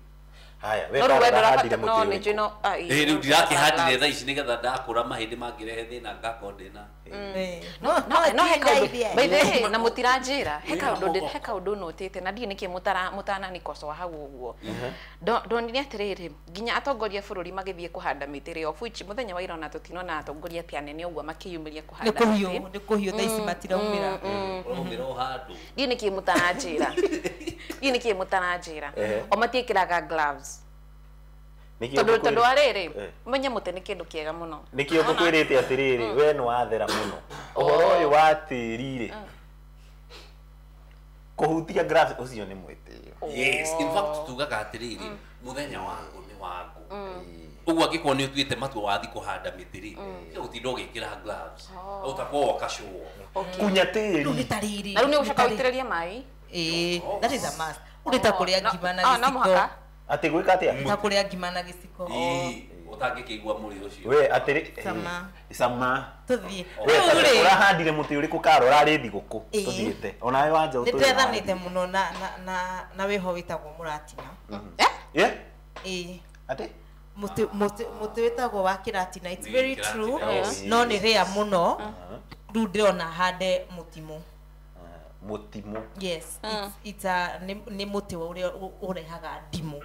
Haya, we ũrahandire mũtĩ ũrĩkũ? Ĩĩ rĩu ndirakĩhandire thaa ici nĩgetha ndakũra mahĩndĩ mangĩrehe thĩna ngakorwo ndĩna. No he kaũndũ by the way na mũtiranjĩra he kaũndũ notĩte na ndiũĩ nĩkĩ mũtananikocoa hau ũguo. Ndonire atĩrĩrĩ nginya atongoria a bũrũri magĩthiĩ kũhanda mĩtĩ rĩ of which mũthenya wa ira ona tũtinona atongoria ti anene ũguo makĩyumĩria kũhanda mĩtĩ. Nĩ kũhiũ thaa ici matiraumĩra. Ũraumĩra o handũ. Ndiũĩ nĩkĩ mũtaranjĩra. Ndiũĩ nĩkĩ mũtaranjĩra. O matiĩkĩraga gloves. Tondũ wa rĩrĩ ũmenye mũtĩ nĩ kĩndũ kĩega mũno. Nĩkĩo ngũkwĩrĩte atĩrĩrĩ we nĩ wathera mũno. Ũhoro ũyũ wa tĩri rĩ kũhutia gloves ũcio nĩ mwĩtĩo. Yes, in fact tugaga atĩrĩrĩ mũthenya waku nĩ waku. Ũguo angĩkorwo nĩ ũtuĩte matua wathi kũhanda mĩtĩ rĩ gũtinda ũgĩkĩra gloves ũtakorwo ũkacũo. Kunya tĩri. Rĩu nĩ ta rĩrĩ. Na rĩu nĩ ũgũcoka ũitĩrĩrie maĩ? Ĩĩ, that is a must. Ũrĩ ta kũrĩa ngima na gĩciko. Atĩ gwĩka atĩa? Ta kũrĩa ngima na gĩciko. Ũtangĩkĩigua mũrĩo ũcio. We atĩrĩ Sama. Sama. Tũthiĩ. Rĩu rĩ ũrahandire mũtĩ ũrĩkũ Karo ũrarĩ thigũkũ tũthiĩte. Onawe wanja ũtũrĩ. Nĩndethanĩte mũno na wĩho wĩtagwo mũratina. Ĩĩ. Atĩ? Mũtĩ wĩtagwo wa kĩratina. It's very true. No nĩ rare mũno. Rĩu ndĩrona hande mũtimũ. Mũtimũ. Yes, it's a nĩ mũtĩ ũrĩa ũrehaga ndimũ.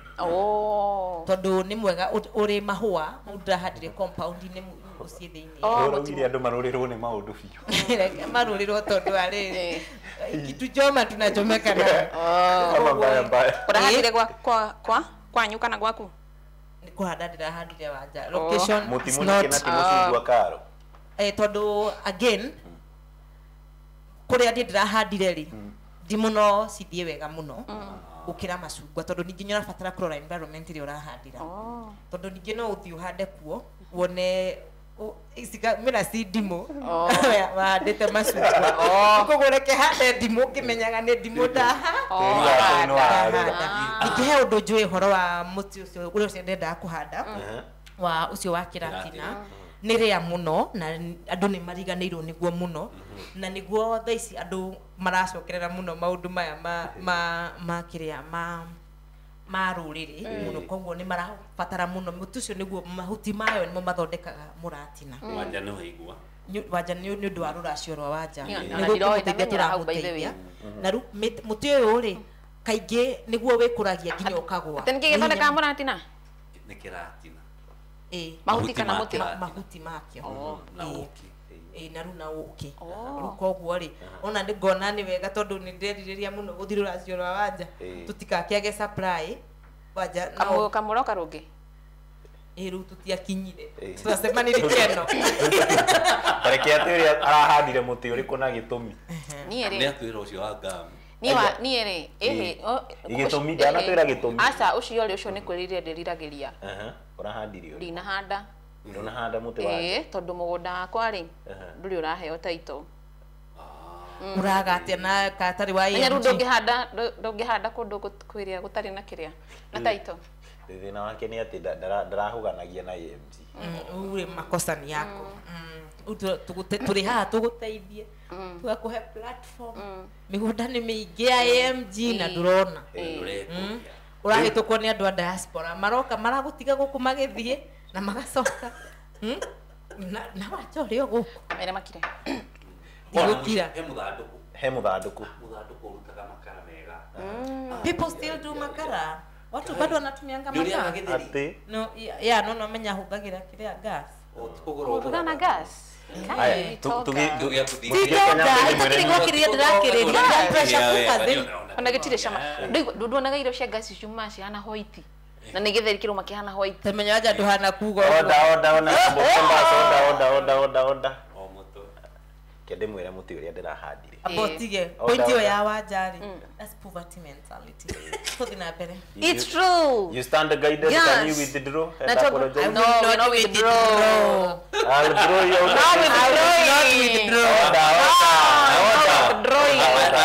Tondũ nĩ mwega ũrĩ mahũa, mũndũ ndahandire compound-inĩ mũciĩ thĩinĩ. Ũraugire andũ marũrĩrwo nĩ maũndũ biũ. Reke marũrĩrwo tondũ wa rĩrĩ. Kitu choma tunachomeka nayo. Kama mbaya mbaya. Ũrahandire kwanyu kana gwaku? Nĩ kũhanda ndĩrahandire wanja. Location Mũtimũ nĩ kĩna ti mũcungwa Karo. Tondũ again kũrĩa niĩ ndĩrahandire rĩ ndimũ no cithiĩ wega mũno gũkĩra macungwa tondũ ningĩ nĩ ũrabatara kũrora environment ĩrĩa ũrahandĩra. Tondũ ningĩ no ũthiĩ ũhande kuo wone mĩra ci ndimũ wahandĩte macungwa. Koguo reke hande ndimũ ngĩmenyaga nĩ ndimũ ndahanda. Ningĩ he ũndũ njũĩ ũhoro wa mũtĩ ũcio ũrĩa ũcio ndendaga kũhanda wa ũcio wa kĩratina. Nĩ rĩa mũno na andũ nĩ mariganĩirwo nĩguo mũno na nĩguo thaa ici andũ maracokerera mũno maũndũ maya ma kĩrĩa ma rũrĩrĩ mũno koguo nĩ marabatara mũno mũtĩ ũcio nĩguo mahuti mayo nĩmo mathondekaga mũratina. Wanja nĩ waigua. Wanja nĩ ũndũ wa rũracio rwa wanja nĩguo tũmũteithia tũramũteithia na rĩu mũtĩ ũyũ rĩ kaingĩ nĩguo wĩkũragia nginya ũkagwa. Atĩ nĩkĩ gĩthondekaga mũratina? Nĩ kĩratina. Mahuti kana mũtĩ? Mahuti makĩo na ũkĩ. Na rĩu na ũkĩ. Rĩu koguo rĩ ona nĩ ngona nĩ wega tondũ nĩ ndĩrerirĩria mũno gũthiĩ rũracio rwa wanja tũtikakĩage supply wanja kamũro karũngĩ. Rĩu tũtiakinyire tũracemanirie keno. Tareke atĩ ũrĩa arahandire mũtĩ ũrĩkũ na gĩtũmi. Niĩ rĩ nĩ atwĩra ũcio wa ngamu. Niĩ rĩ gĩtũmi ndanatwĩra gĩtũmi. Aca ũcio rĩ ũcio nĩ kwĩrirĩria ndĩriragĩria. Ũrahandire ũrĩkũ? Ndinahanda. Ndũnahanda mũtĩ wanja? Tondũ mũgũnda wakwa rĩ ndũrĩ ũraheo taito. Ũraga atĩa na katarĩ wa AMG? Rĩu ndũngĩhanda kũndũ kwĩrĩa gũtarĩ na kĩrĩa na taito. Thĩna wake nĩ atĩ ndarahũganagia na AMG. Ure makosa ni yako. Tũrĩ haha tũgũteithie tũgakũhe platform. Mĩgũnda nĩ mĩingĩ ya AMG na ndũrona. Ũrahĩtũkwo nĩ andũ a diaspora maroka maragũtiga gũkũ magĩthiĩ na magacoka. Na wanja ũrĩ o gũkũ. Mere makire. Ndigũkira. He mũthandũkũ. He mũthandũkũ. Mũthandũkũ ũrutaga makara mega. People still do makara. Watu bado wanatumianga makara. Ati? No, yeah, no no menya hũthagĩra kĩrĩa gas. Ũhũthagĩra na gas? Ona gĩtirĩ cama. Nduonaga irio cia gas ciumaga cihana white. Na nĩ gĩtheri kĩrũma kĩhana white. Tamenya wanja ndũhana kuga ũguo. Order order ona order order order. O mũtũ. Kende mwĩre mũtĩ ũrĩa ndĩrahandire. Abotige. Point ĩyo ya wanja rĩ. That's poverty mentality. Tũthiĩ na mbere. It's true. You stand guided. Yes. Can you withdraw? And apologize? No, no, no withdraw. I'll draw you out. No withdrawing.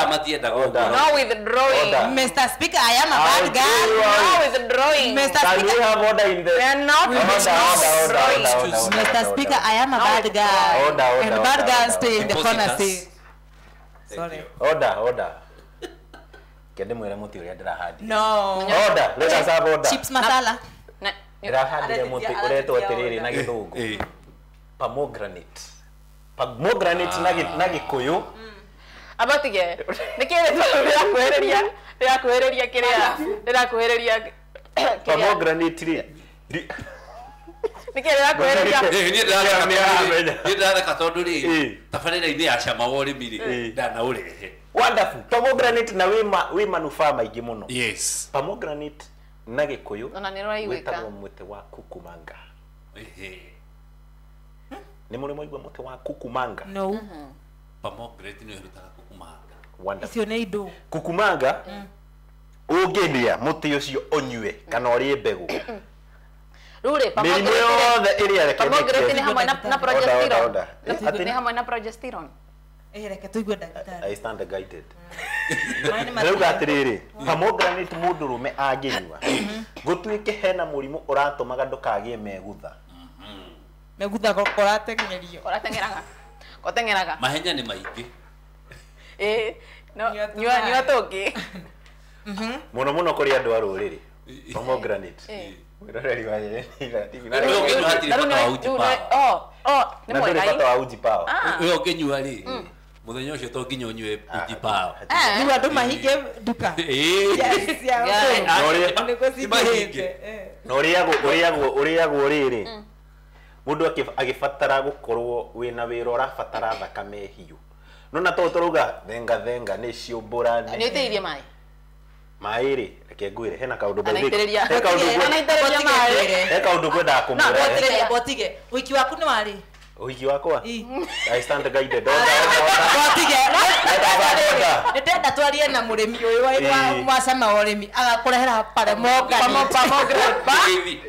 Order, order, order. No withdrawing. Mr. Speaker, I am a bad guy. No withdrawing. Mr. Can Speaker, we have order in the? We are not withdrawing. Mr. Speaker, I am a bad guy. Order, order, and bad guys stay in the corner. Say, sorry. Order, order. Kende mwĩre mũtĩ ũrĩa ndĩrahandire. No. Order, let us have order. Chips masala. Ndĩrahandire mũtĩ ũretwo atĩrĩrĩ na gĩthũngũ. Pomegranate. Pomegranate na gĩkũyũ. Abatige. Nĩkĩ ndĩrakwĩrĩria? Ndĩrakwĩrĩria kĩrĩa? Ndĩrakwĩrĩria pomegranate rĩ. Nĩkĩ ndĩrakwĩrĩria? Niĩ ndĩratheka tondũ rĩ tabarĩra-inĩ ya cama wa ũrĩmi rĩ ndanaũrehe. Wonderful. Pomegranate na wĩ manufaa maingĩ mũno. Yes. Pomegranate na gĩkũyũ ona nĩ rũraiguĩka wĩtagwo mũtĩ wa kukumanga. Nĩ mũrĩ mwaigua mũtĩ wa kukumanga? No. Pomegranate nĩ ĩrutaga kukumanga. Wonderful. Icio nĩ indo. Kukumanga ũngĩrĩa mũtĩ ũcio ũnyue kana ũrĩe mbegũ. Rĩu rĩ mĩrimũ yothe ĩrĩa pomegranate nĩ hamwe na progesterone. Nĩ hamwe na progesterone. Reke tũigue ndagĩtarĩ. I stand guided. Rĩu atĩrĩrĩ, pomegranate mũndũrũme angĩnyua gũtuĩke hena mũrimũ ũratũmaga ndũkagĩe megutha. Megutha kũrateng'erio. Kũrateng'eraga. Kũteng'eraga. Mahenya nĩ maingĩ. No nyua tũngĩ. Mũno mũno kũrĩ andũ a rũrĩrĩ. Pomegranate. Mwĩroreri wa TV. Na ũngĩnyua hatirĩ bata wa uji power. Nĩ Na ndũrĩ mwega. bata wa uji power. Ũyũ ũngĩnyua rĩ mũthenya ũcio to nginya ũnyue uji power. Rĩu andũ mahinge nduka. Na ũrĩagwo rĩrĩ mũndũ agĩbatara gũkorwo wĩna wĩra ũrabatara thakame hiũ. No na to tũrauga thenga thenga nĩ ciũmbũrane. Nĩ ũitĩrĩirie maĩ? Maĩ rĩ reke ngwĩre hena kaũndũ Anaitĩrĩria. Anaitĩrĩria maĩ. He kaũndũ ngwendaga kũmwĩra. Botige. Ũhiki waku nĩ warĩ? Ũhiki wakwa? I stand guided. Botige. Nĩ ndĩrenda twarie na mũrĩmi ũyũ wa cama wa ũrĩmi agakũrehera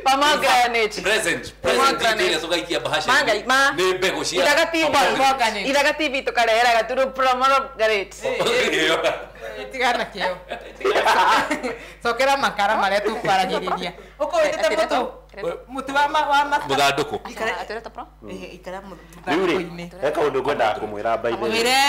pomegranate. Present. Present tũgaikia bahasha. Nĩ mbegũ cia Ithaga TV. Ithaga TV tũkarehera gaturu pomegranate. Tigana kĩo. Cokera makara marĩa tũkwaragĩrĩria. Ũkũwĩtĩte mũtũ. Mũtĩ wa wa Mũthandũkũ. Atwĩre pro? Ikara Rĩu rĩ, mũthandũkũ-inĩ. he kaũndũ ngwendaga kũmwĩra by the way. Mwĩre.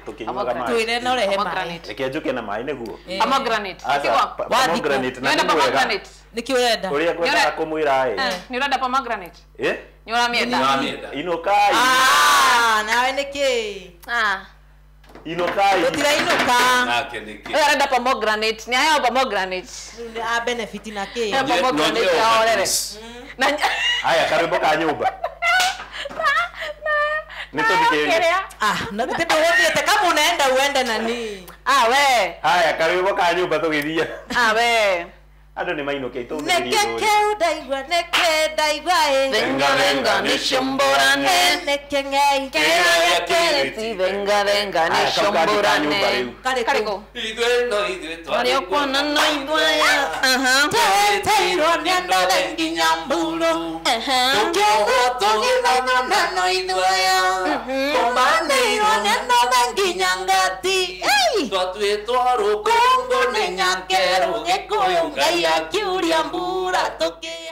Tũkĩnyuaga maĩ. Twĩre na ũrehe maĩ. Pomegranate. Reke njũke na maĩ nĩguo. Pomegranate. Aca, Tigwa. pomegranate na Nĩwenda nĩ mwega. pomegranate? Nĩkĩ ũrenda? Ũrĩa ngwendaga kũmwĩra ĩ. Nĩ ũrenda pomegranate? Eh? Nĩ ũramĩenda? Nĩũramĩenda. Inũkai. Ah, nawe nĩkĩ? Ah. Inũkai. Tũtirainũka. Nake nĩkĩ? Ũyũ arenda pomegranate. Nĩ aheo pomegranate. Rĩu nĩ a benefit na kĩ? Eh, pomegranate ya orere. Na Haya, karwĩmbo ka nyũmba. Nĩ tũthikĩrĩrie. Kĩrĩa? Ah, na githĩ ndũgũthiĩte kama unaenda uende nani? Ah, we. Haya, karwĩmbo ka nyũmba tũgĩthiĩ. Ah, we. Andũ nĩ mainũke Nĩkĩ itũmĩrĩrie. kĩu ndaigua nĩkĩ ndaigua ĩ? Venga, venga, nĩciũmbũrane. Nĩkĩ ng'ei? Kĩrĩa kĩrĩti, venga, venga, Haya, kau kangĩ ka nyũmba nĩciũmbũrane. rĩu. Karĩkũ? Karĩkũ? Ithuĩ no ithuĩ Marĩa ũkuona no ithuĩ. Aha. Tweteirwo nĩ andũ othe nginya mburu. Tũkĩũgwo tũgĩthomana no ithuĩ. Tũmanĩirwo nĩ andũ othe nginya ngati. Ei! Twatuĩtwo rũkũngũ Kũngũ nĩ nyakerũ gĩkũyũ Ngai akiuria mbura tũkĩgĩa.